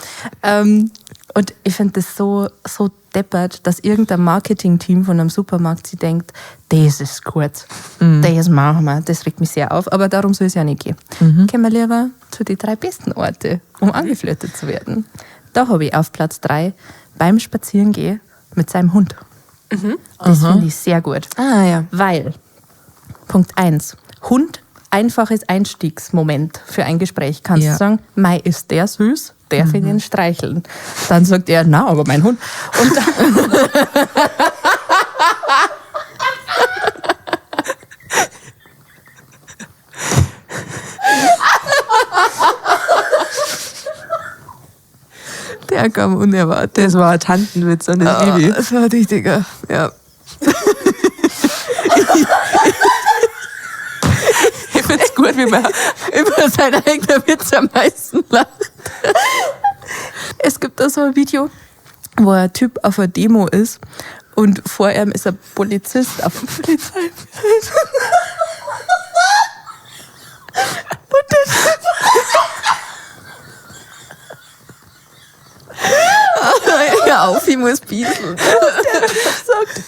Und ich finde das so, so deppert, dass irgendein Marketing-Team von einem Supermarkt sich denkt, das ist gut, das machen wir, das regt mich sehr auf. Aber darum soll es ja nicht gehen. Kommen wir lieber zu den drei besten Orte, um angeflirtet zu werden. Da habe ich auf Platz 3 beim Spazierengehen mit seinem Hund. Das finde ich sehr gut. Ah ja. Weil, Punkt 1, Hund, einfaches Einstiegsmoment für ein Gespräch. Kannst Ja. du sagen, mei, ist der süß, darf ich den streicheln? Dann sagt er, na, aber mein Hund. Und dann, Er kam unerwartet. Das war ein Tantenwitz an das Ah, Ivi. das war richtiger, ja. Ich find's gut, wie man Über sein eigener Witz am meisten lacht. Es gibt da so ein Video, wo ein Typ auf einer Demo ist und vor ihm ist ein Polizist auf dem Polizei. Hör auf, ich muss bieseln. Sagt,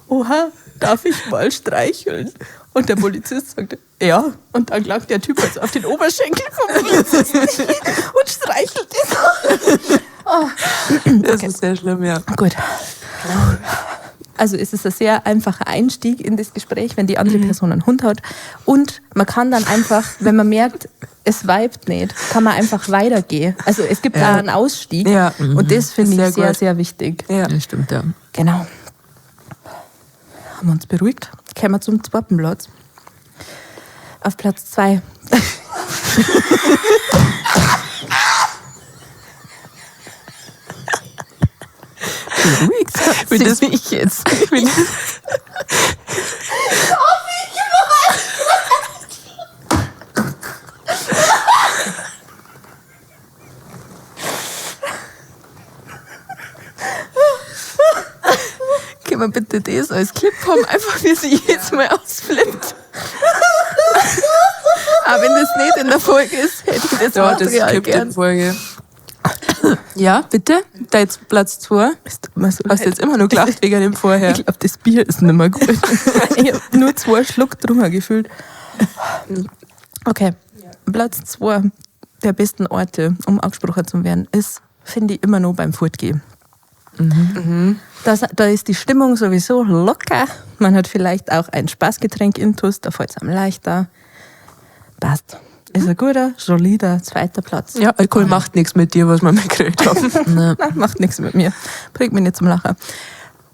oha, darf ich mal streicheln? Und der Polizist sagt, ja. Und dann langt der Typ also auf den Oberschenkel vom Polizisten und streichelt ihn. Das ist sehr schlimm, ja. Gut. Also es ist ein sehr einfacher Einstieg in das Gespräch, wenn die andere Person einen Hund hat. Und man kann dann einfach, wenn man merkt, es vibet nicht, kann man einfach weitergehen. Also es gibt da einen Ausstieg. Ja. Und das finde ich Sehr sehr, gut. sehr wichtig. Ja. Das stimmt, ja. Genau. Haben wir uns beruhigt. Kommen wir zum zweiten Platz. Auf Platz 2. Beruhigt hat Wenn sie das- mich jetzt. Wenn- Können wir bitte das als Clip haben, einfach wie sie jedes Mal ausflippt. Aber wenn das nicht in der Folge ist, hätte ich das Ja, das Material gibt gern. in Folge. Ja, bitte? Da jetzt Platz 2. Es tut mir so Hast du leid. jetzt immer noch gelacht wegen dem vorher? Ich glaube, das Bier ist nicht mehr gut. Ich habe nur zwei Schluck drüber gefühlt. Okay, Platz 2 der besten Orte, um angesprochen zu werden, ist, finde ich, immer noch beim Fortgehen. Da ist die Stimmung sowieso locker. Man hat vielleicht auch ein Spaßgetränk intus, da fällt es einem leichter. Passt. Ist ein guter, solider zweiter Platz. Ja, Alkohol macht nichts mit dir, was wir mitgekriegt haben. Nein, macht nichts mit mir. Bringt mich nicht zum Lachen.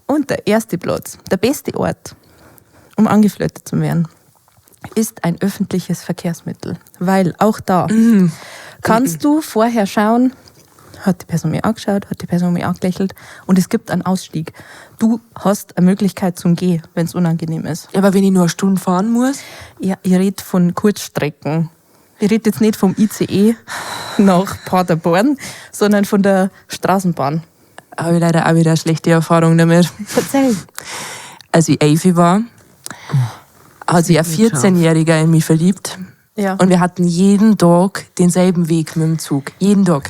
Und der erste Platz, der beste Ort, um angeflirtet zu werden, ist ein öffentliches Verkehrsmittel. Weil auch da kannst du vorher schauen, hat die Person mich angeschaut, hat die Person mich angelächelt und es gibt einen Ausstieg. Du hast eine Möglichkeit zum Gehen, wenn es unangenehm ist. Ja, aber wenn ich nur eine Stunde fahren muss, Ja, ich rede von Kurzstrecken. Ich rede jetzt nicht vom ICE nach Paderborn, sondern von der Straßenbahn. habe ich leider auch wieder eine schlechte Erfahrung damit. Verzeih. Als ich 11 war, hat sich ein 14-Jähriger in mich verliebt. Ja. Und wir hatten jeden Tag denselben Weg mit dem Zug. Jeden Tag.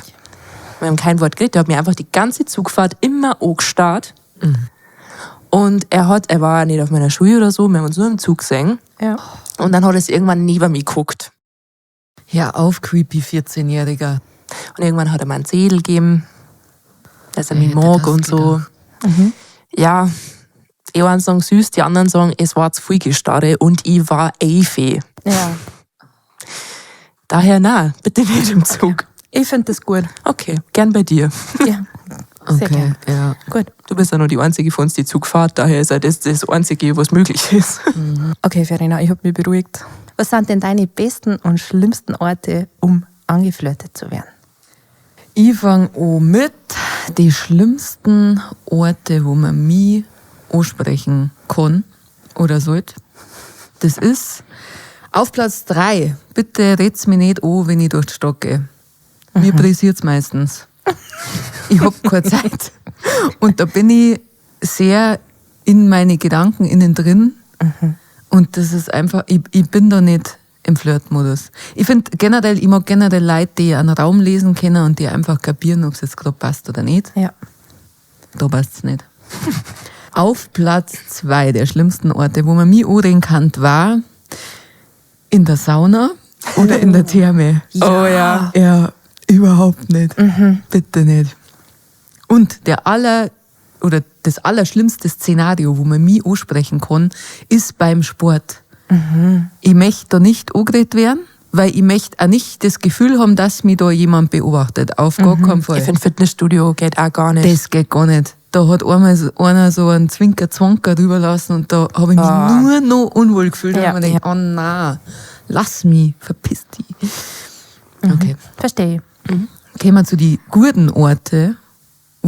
Wir haben kein Wort geredet. Er hat mir einfach die ganze Zugfahrt immer angestarrt. Und er war nicht auf meiner Schule oder so, wir haben uns nur im Zug gesehen. Ja. Und dann hat er es irgendwann neben mich geguckt. Hör auf, creepy 14-Jähriger. Und irgendwann hat er mir einen Zettel gegeben, dass er Wer mich hätte mag das und so. Ja, die einen sagen süß, die anderen sagen, es war zu viel Gestarre und ich war Eife. Ja. Daher, na, bitte nicht im Zug. Ich finde das gut. Okay, gern bei dir. Ja. Sehr Okay, gern. ja. Gut. Du bist ja nur die einzige von uns, die Zug fährt, daher ist ja das das Einzige, was möglich ist. Okay, Verena, ich habe mich beruhigt. Was sind denn deine besten und schlimmsten Orte, um angeflirtet zu werden? Ich fange an mit die schlimmsten Orte, wo man mich ansprechen kann oder sollte. Das ist auf Platz 3. Bitte red's mich nicht an, wenn ich durch die Stadt gehe. Mir pressiert's meistens. Ich hab keine Zeit. Und da bin ich sehr in meine Gedanken innen drin. Und das ist einfach, ich bin da nicht im Flirtmodus. Ich finde generell, ich mag generell Leute, die einen Raum lesen können und die einfach kapieren, ob es jetzt gerade passt oder nicht. Ja. Da passt's nicht. Auf Platz 2 der schlimmsten Orte, wo man mich anreden kann, war in der Sauna oder in der Therme. Oh ja. Ja, überhaupt nicht. Bitte nicht. Und der aller oder das allerschlimmste Szenario, wo man mich ansprechen kann, ist beim Sport. Ich möchte da nicht angeredet werden, weil ich möchte auch nicht das Gefühl haben, dass mich da jemand beobachtet. Auf gar keinen Fall. Ich finde Fitnessstudio geht auch gar nicht. Das geht gar nicht. Da hat einmal einer so einen Zwinker-Zwanker drüber lassen und da habe ich mich nur noch unwohl gefühlt. Da Ja. habe ich mir gedacht, oh nein, lass mich, verpiss dich. Okay. Verstehe. Kommen wir zu die guten Orte,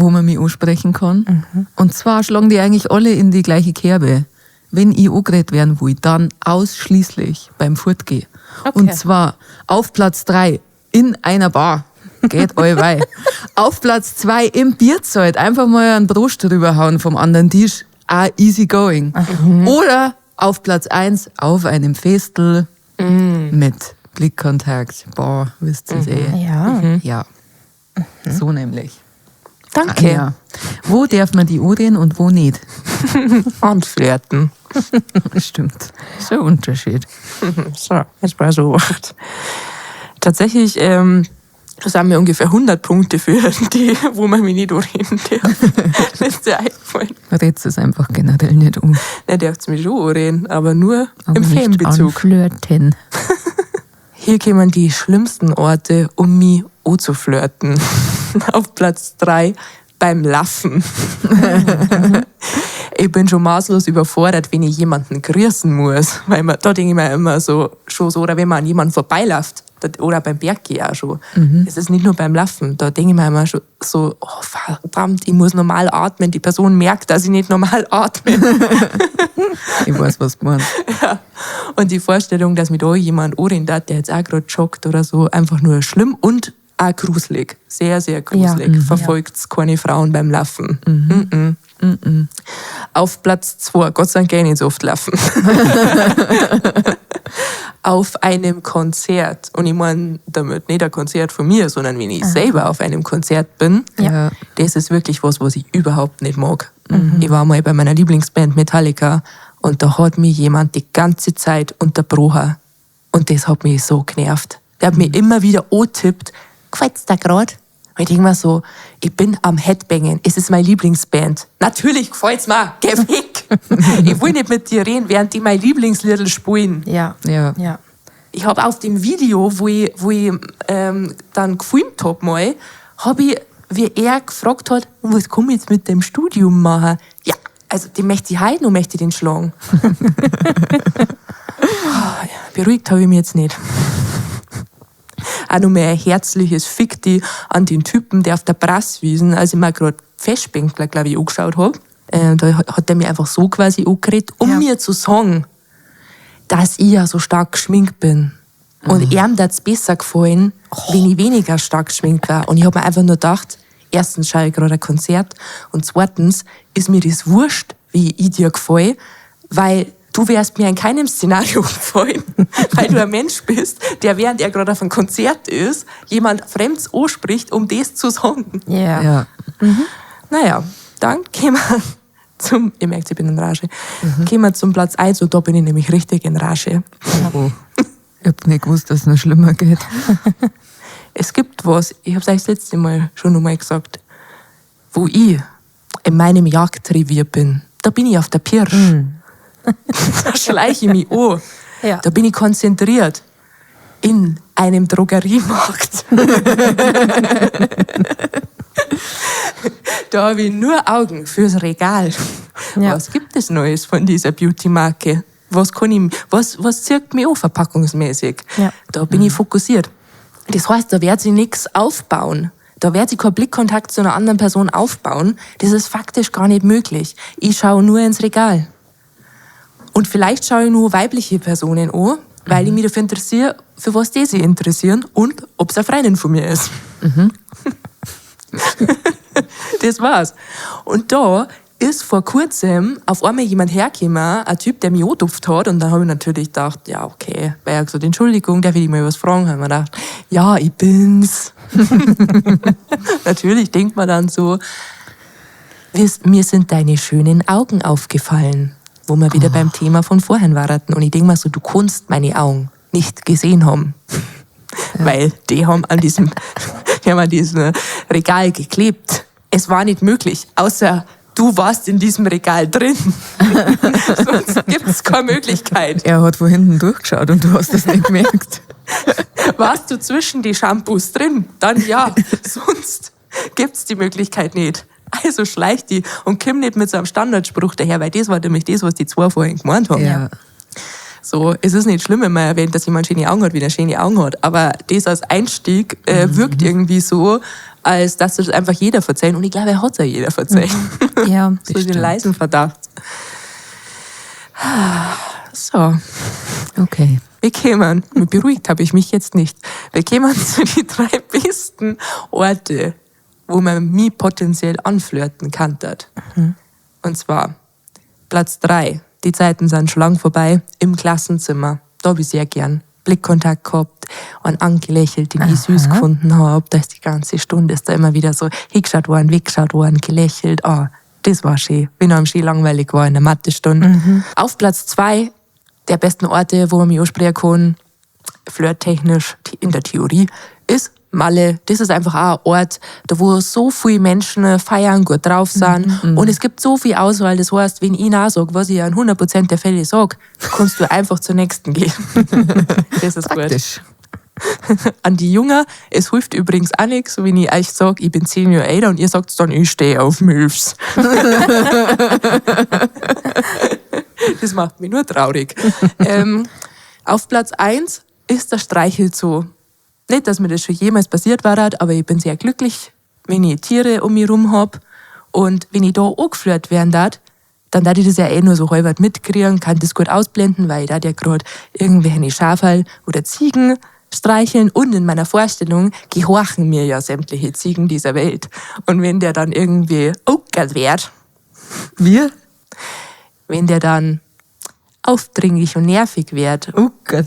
wo man mich ansprechen kann. Und zwar schlagen die eigentlich alle in die gleiche Kerbe. Wenn ich angeredet werden will, dann ausschließlich beim Fortgehen. Okay. Und zwar auf Platz 3 in einer Bar. Geht allweil. Auf Platz 2 im Bierzelt. Einfach mal einen Prost drüber hauen vom anderen Tisch. Ah, easy going. Oder auf Platz 1 auf einem Festel mit Blickkontakt. Boah, wisst ihr eh. Ja. Ja. So nämlich. Danke. Ja. Wo darf man die anreden und wo nicht? Anflirten. Stimmt. So ein Unterschied. So, jetzt war so weit. Tatsächlich das sind mir ungefähr 100 Punkte für die, wo man mich nicht anreden darf. Das ist dir eingefallen. Redst es einfach generell nicht um. Der darf mich schon anreden, aber nur Aber im nicht Fanbezug. Anflirten. Hier kämen die schlimmsten Orte, um mich anzuflirten. Auf Platz 3 beim Laffen. Ich bin schon maßlos überfordert, wenn ich jemanden grüßen muss. Weil man, da denke ich mir immer so, schon so, oder wenn man an jemanden vorbeiläuft, oder beim Berggehen auch schon. Es ist nicht nur beim Laufen, da denke ich mir immer schon so, oh verdammt, ich muss normal atmen. Die Person merkt, dass ich nicht normal atme. Ich weiß, was du meinst. Ja. Und die Vorstellung, dass mich da jemand anrennt hat, der jetzt auch gerade joggt oder so, einfach nur schlimm und auch gruselig. Sehr, sehr gruselig. Ja. Verfolgt keine Frauen beim Laufen. Mhm. Auf Platz 2, Gott sei Dank gehe ich nicht so oft laufen. Auf einem Konzert. Und ich meine damit nicht ein Konzert von mir, sondern wenn ich selber auf einem Konzert bin. Ja. Das ist wirklich was, was ich überhaupt nicht mag. Ich war mal bei meiner Lieblingsband Metallica und da hat mich jemand die ganze Zeit unterbrochen. Und das hat mich so genervt. Der hat mich immer wieder antippt, gefällt's da grad? Und ich denk mir so, ich bin am Headbangen, es ist meine Lieblingsband. Natürlich gefällt's mir, geh weg! Ich will nicht mit dir reden, während die mein Lieblingsliedl spielen. Ja. Ja. Ja. Ich habe auf dem Video, wo ich dann gefilmt hab mal, hab ich, wie er gefragt hat, und was kann ich jetzt mit dem Studium machen? Ja, also den möchte ich heute noch, möchte ich den schlagen. Ah, ja, beruhigt habe ich mich jetzt nicht. Auch noch mehr ein herzliches Fick dich an den Typen, der auf der Brasswiesen, als ich mir gerade Festbänkler, glaube ich, angeschaut hab, da hat der mir einfach so quasi angeredet, um Ja. mir zu sagen, dass ich ja so stark geschminkt bin. Und ihm hat's besser gefallen, wenn ich weniger stark geschminkt war. Und ich hab mir einfach nur gedacht, erstens schaue ich gerade ein Konzert und zweitens ist mir das wurscht, wie ich dir gefall, weil du wärst mir in keinem Szenario gefallen, weil du ein Mensch bist, der während er gerade auf einem Konzert ist, jemand fremds anspricht, um das zu sagen. Ja. Ja. Naja, dann gehen wir zum, ihr merkt, ich bin in Rage, gehen wir zum Platz 1 und da bin ich nämlich richtig in Rage. Oh. Ich hab nicht gewusst, dass es noch schlimmer geht. Es gibt was, ich habe es euch das letzte Mal schon nochmal gesagt, wo ich in meinem Jagdrevier bin. Da bin ich auf der Pirsch. Da schleiche ich mich an. Ja. Da bin ich konzentriert. In einem Drogeriemarkt. Da habe ich nur Augen fürs Regal. Ja. Was gibt es Neues von dieser Beauty-Marke? Was kann ich, was zirkt mich an verpackungsmäßig? Ja. Da bin ich fokussiert. Das heißt, da wird sich nichts aufbauen. Da wird sich kein Blickkontakt zu einer anderen Person aufbauen. Das ist faktisch gar nicht möglich. Ich schaue nur ins Regal. Und vielleicht schaue ich nur weibliche Personen an, weil ich mich dafür interessiere, für was die sich interessieren und ob es eine Freundin von mir ist. Das war's. Und da ist vor kurzem auf einmal jemand hergekommen, ein Typ, der mich angetupft hat. Und dann habe ich natürlich gedacht, ja, okay. Weil er gesagt, Entschuldigung, darf ich dich mal was fragen? Habe ich mir gedacht, ja, ich bin's. Natürlich denkt man dann so, mir sind deine schönen Augen aufgefallen, wo wir wieder beim Thema von vorhin waren. Und ich denke mir so, du kannst meine Augen nicht gesehen haben. Weil die haben an diesem, die haben an diesem Regal geklebt. Es war nicht möglich, außer du warst in diesem Regal drin. Sonst gibt es keine Möglichkeit. Er hat von hinten durchgeschaut und du hast das nicht gemerkt. Warst du zwischen die Shampoos drin? Dann ja. Sonst gibt's die Möglichkeit nicht. Also schleich die und komm nicht mit so einem Standardspruch daher, weil das war nämlich das, was die zwei vorhin gemeint haben. Ja. So, es ist nicht schlimm, wenn man erwähnt, dass jemand schöne Augen hat, wenn er schöne Augen hat. Aber das als Einstieg wirkt irgendwie so, als dass das einfach jeder verzeihen. Und ich glaube, er hat es ja jeder verzeihen. Ja. So den leisen Verdacht. So, Okay. wir kämen, beruhigt habe ich mich jetzt nicht, wir kämen zu den drei besten Orte, wo man mich potenziell anflirten kann. Und zwar Platz 3, die Zeiten sind schon lang vorbei, im Klassenzimmer. Da habe ich sehr gern Blickkontakt gehabt und angelächelt, den ich süß gefunden habe. Da ist die ganze Stunde ist da immer wieder so hingeschaut worden, weggeschaut worden, gelächelt. Oh, das war schön, wenn einem schön langweilig war in der Mathestunde. Auf Platz 2 der besten Orte, wo man mich ansprechen kann, flirttechnisch in der Theorie, ist Malle. Das ist einfach auch ein Ort, da wo so viele Menschen feiern, gut drauf sind. Und es gibt so viel Auswahl. Das heißt, wenn ich auch sage, was ich ja in 100% der Fälle sage, kannst du einfach zur nächsten gehen. Das ist gut. Praktisch. An die Jünger, es hilft übrigens auch nichts, wenn ich euch sage, ich bin 10 Jahre älter und ihr sagt dann, ich stehe auf Milfs. Das macht mich nur traurig. Auf Platz 1 ist der Streichelzoo. Nicht, dass mir das schon jemals passiert war, aber ich bin sehr glücklich, wenn ich Tiere um mich rum hab. Und wenn ich da angeflirt werden darf, dann darf ich das ja eh nur so halb mitkriegen, kann das gut ausblenden, weil ich da ja gerade irgendwelche Schafal oder Ziegen streicheln und in meiner Vorstellung gehorchen mir ja sämtliche Ziegen dieser Welt. Und wenn der dann irgendwie angehört wird, Wir? wenn der dann aufdringlich und nervig wird, Oh Gott.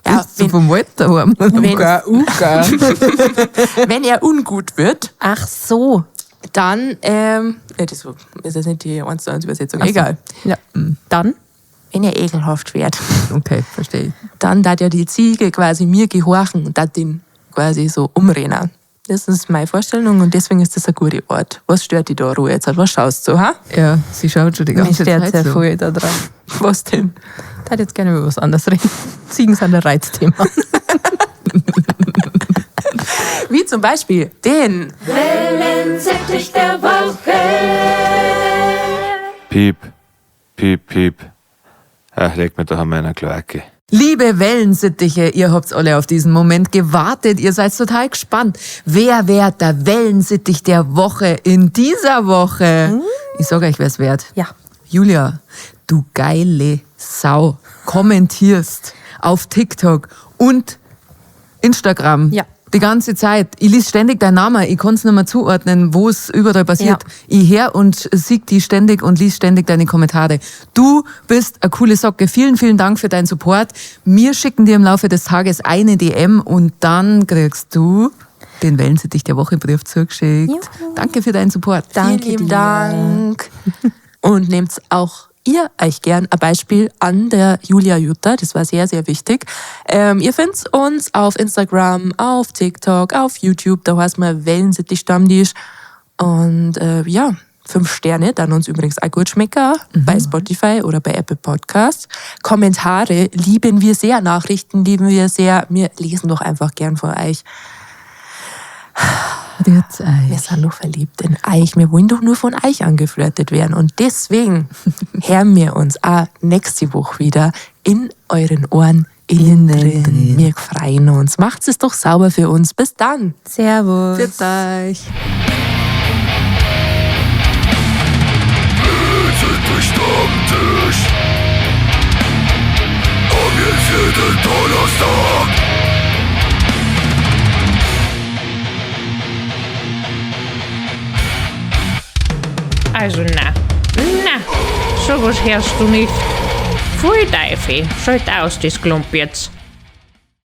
ja, Bist du vom Alter heim? wenn, Uga, Uga. wenn er ungut wird, Ach so. dann, ja, das ist jetzt nicht die 1:1 Übersetzung, egal. Ja. Dann? Wenn er ekelhaft wird, Okay, verstehe ich. dann darf ja die Ziege quasi mir gehorchen und darf den quasi so umrennen. Das ist meine Vorstellung und deswegen ist das ein guter Ort. Was stört dich da, Ruhe jetzt? Was schaust du, ha? Ja, sie schaut schon die Mich ganze stört Zeit sehr so. viel da dran. Was denn? Ich würde jetzt gerne über was anderes reden. Ziegen sind ein Reizthema. Wie zum Beispiel den Wellensittich der Woche. Piep, piep, piep. Ach, leg mir doch an meiner Kloake. Liebe Wellensittiche, ihr habt alle auf diesen Moment gewartet. Ihr seid total gespannt. Wer wird der Wellensittich der Woche in dieser Woche? Ich sag euch, wer's wert. Ja. Julia, du geile Sau, kommentierst auf TikTok und Instagram. Ja. Die ganze Zeit. Ich lies ständig deinen Namen. Ich kann's nicht mehr zuordnen, wo es überall passiert. Ja. Ich her und sieg die ständig und lies ständig deine Kommentare. Du bist eine coole Socke. Vielen, vielen Dank für deinen Support. Wir schicken dir im Laufe des Tages eine DM und dann kriegst du den Wellensittich der Woche Brief zugeschickt. Juhu. Danke für deinen Support. Danke Vielen lieben dir. Dank. Und nehmt auch ihr euch gern ein Beispiel an der Julia Jutta. Das war sehr, sehr wichtig. Ihr findet uns auf Instagram, auf TikTok, auf YouTube. Da heißt man Wellensittich Stammtisch. Und ja, 5 Sterne, dann uns übrigens auch gut schmecken, bei Spotify oder bei Apple Podcasts. Kommentare lieben wir sehr, Nachrichten lieben wir sehr. Wir lesen doch einfach gern von euch. Jetzt euch. Wir sind doch verliebt in euch. Wir wollen doch nur von euch angeflirtet werden. Und deswegen hören wir uns auch nächste Woche wieder in euren Ohren innen drin. drin. Wir freuen uns. Macht es doch sauber für uns. Bis dann. Servus. Pfiat euch. Stammtisch. Komm jetzt jeden Donnerstag. Also na, na, sowas hörst du nicht. Pfui Teufel, schalt aus das Klump jetzt.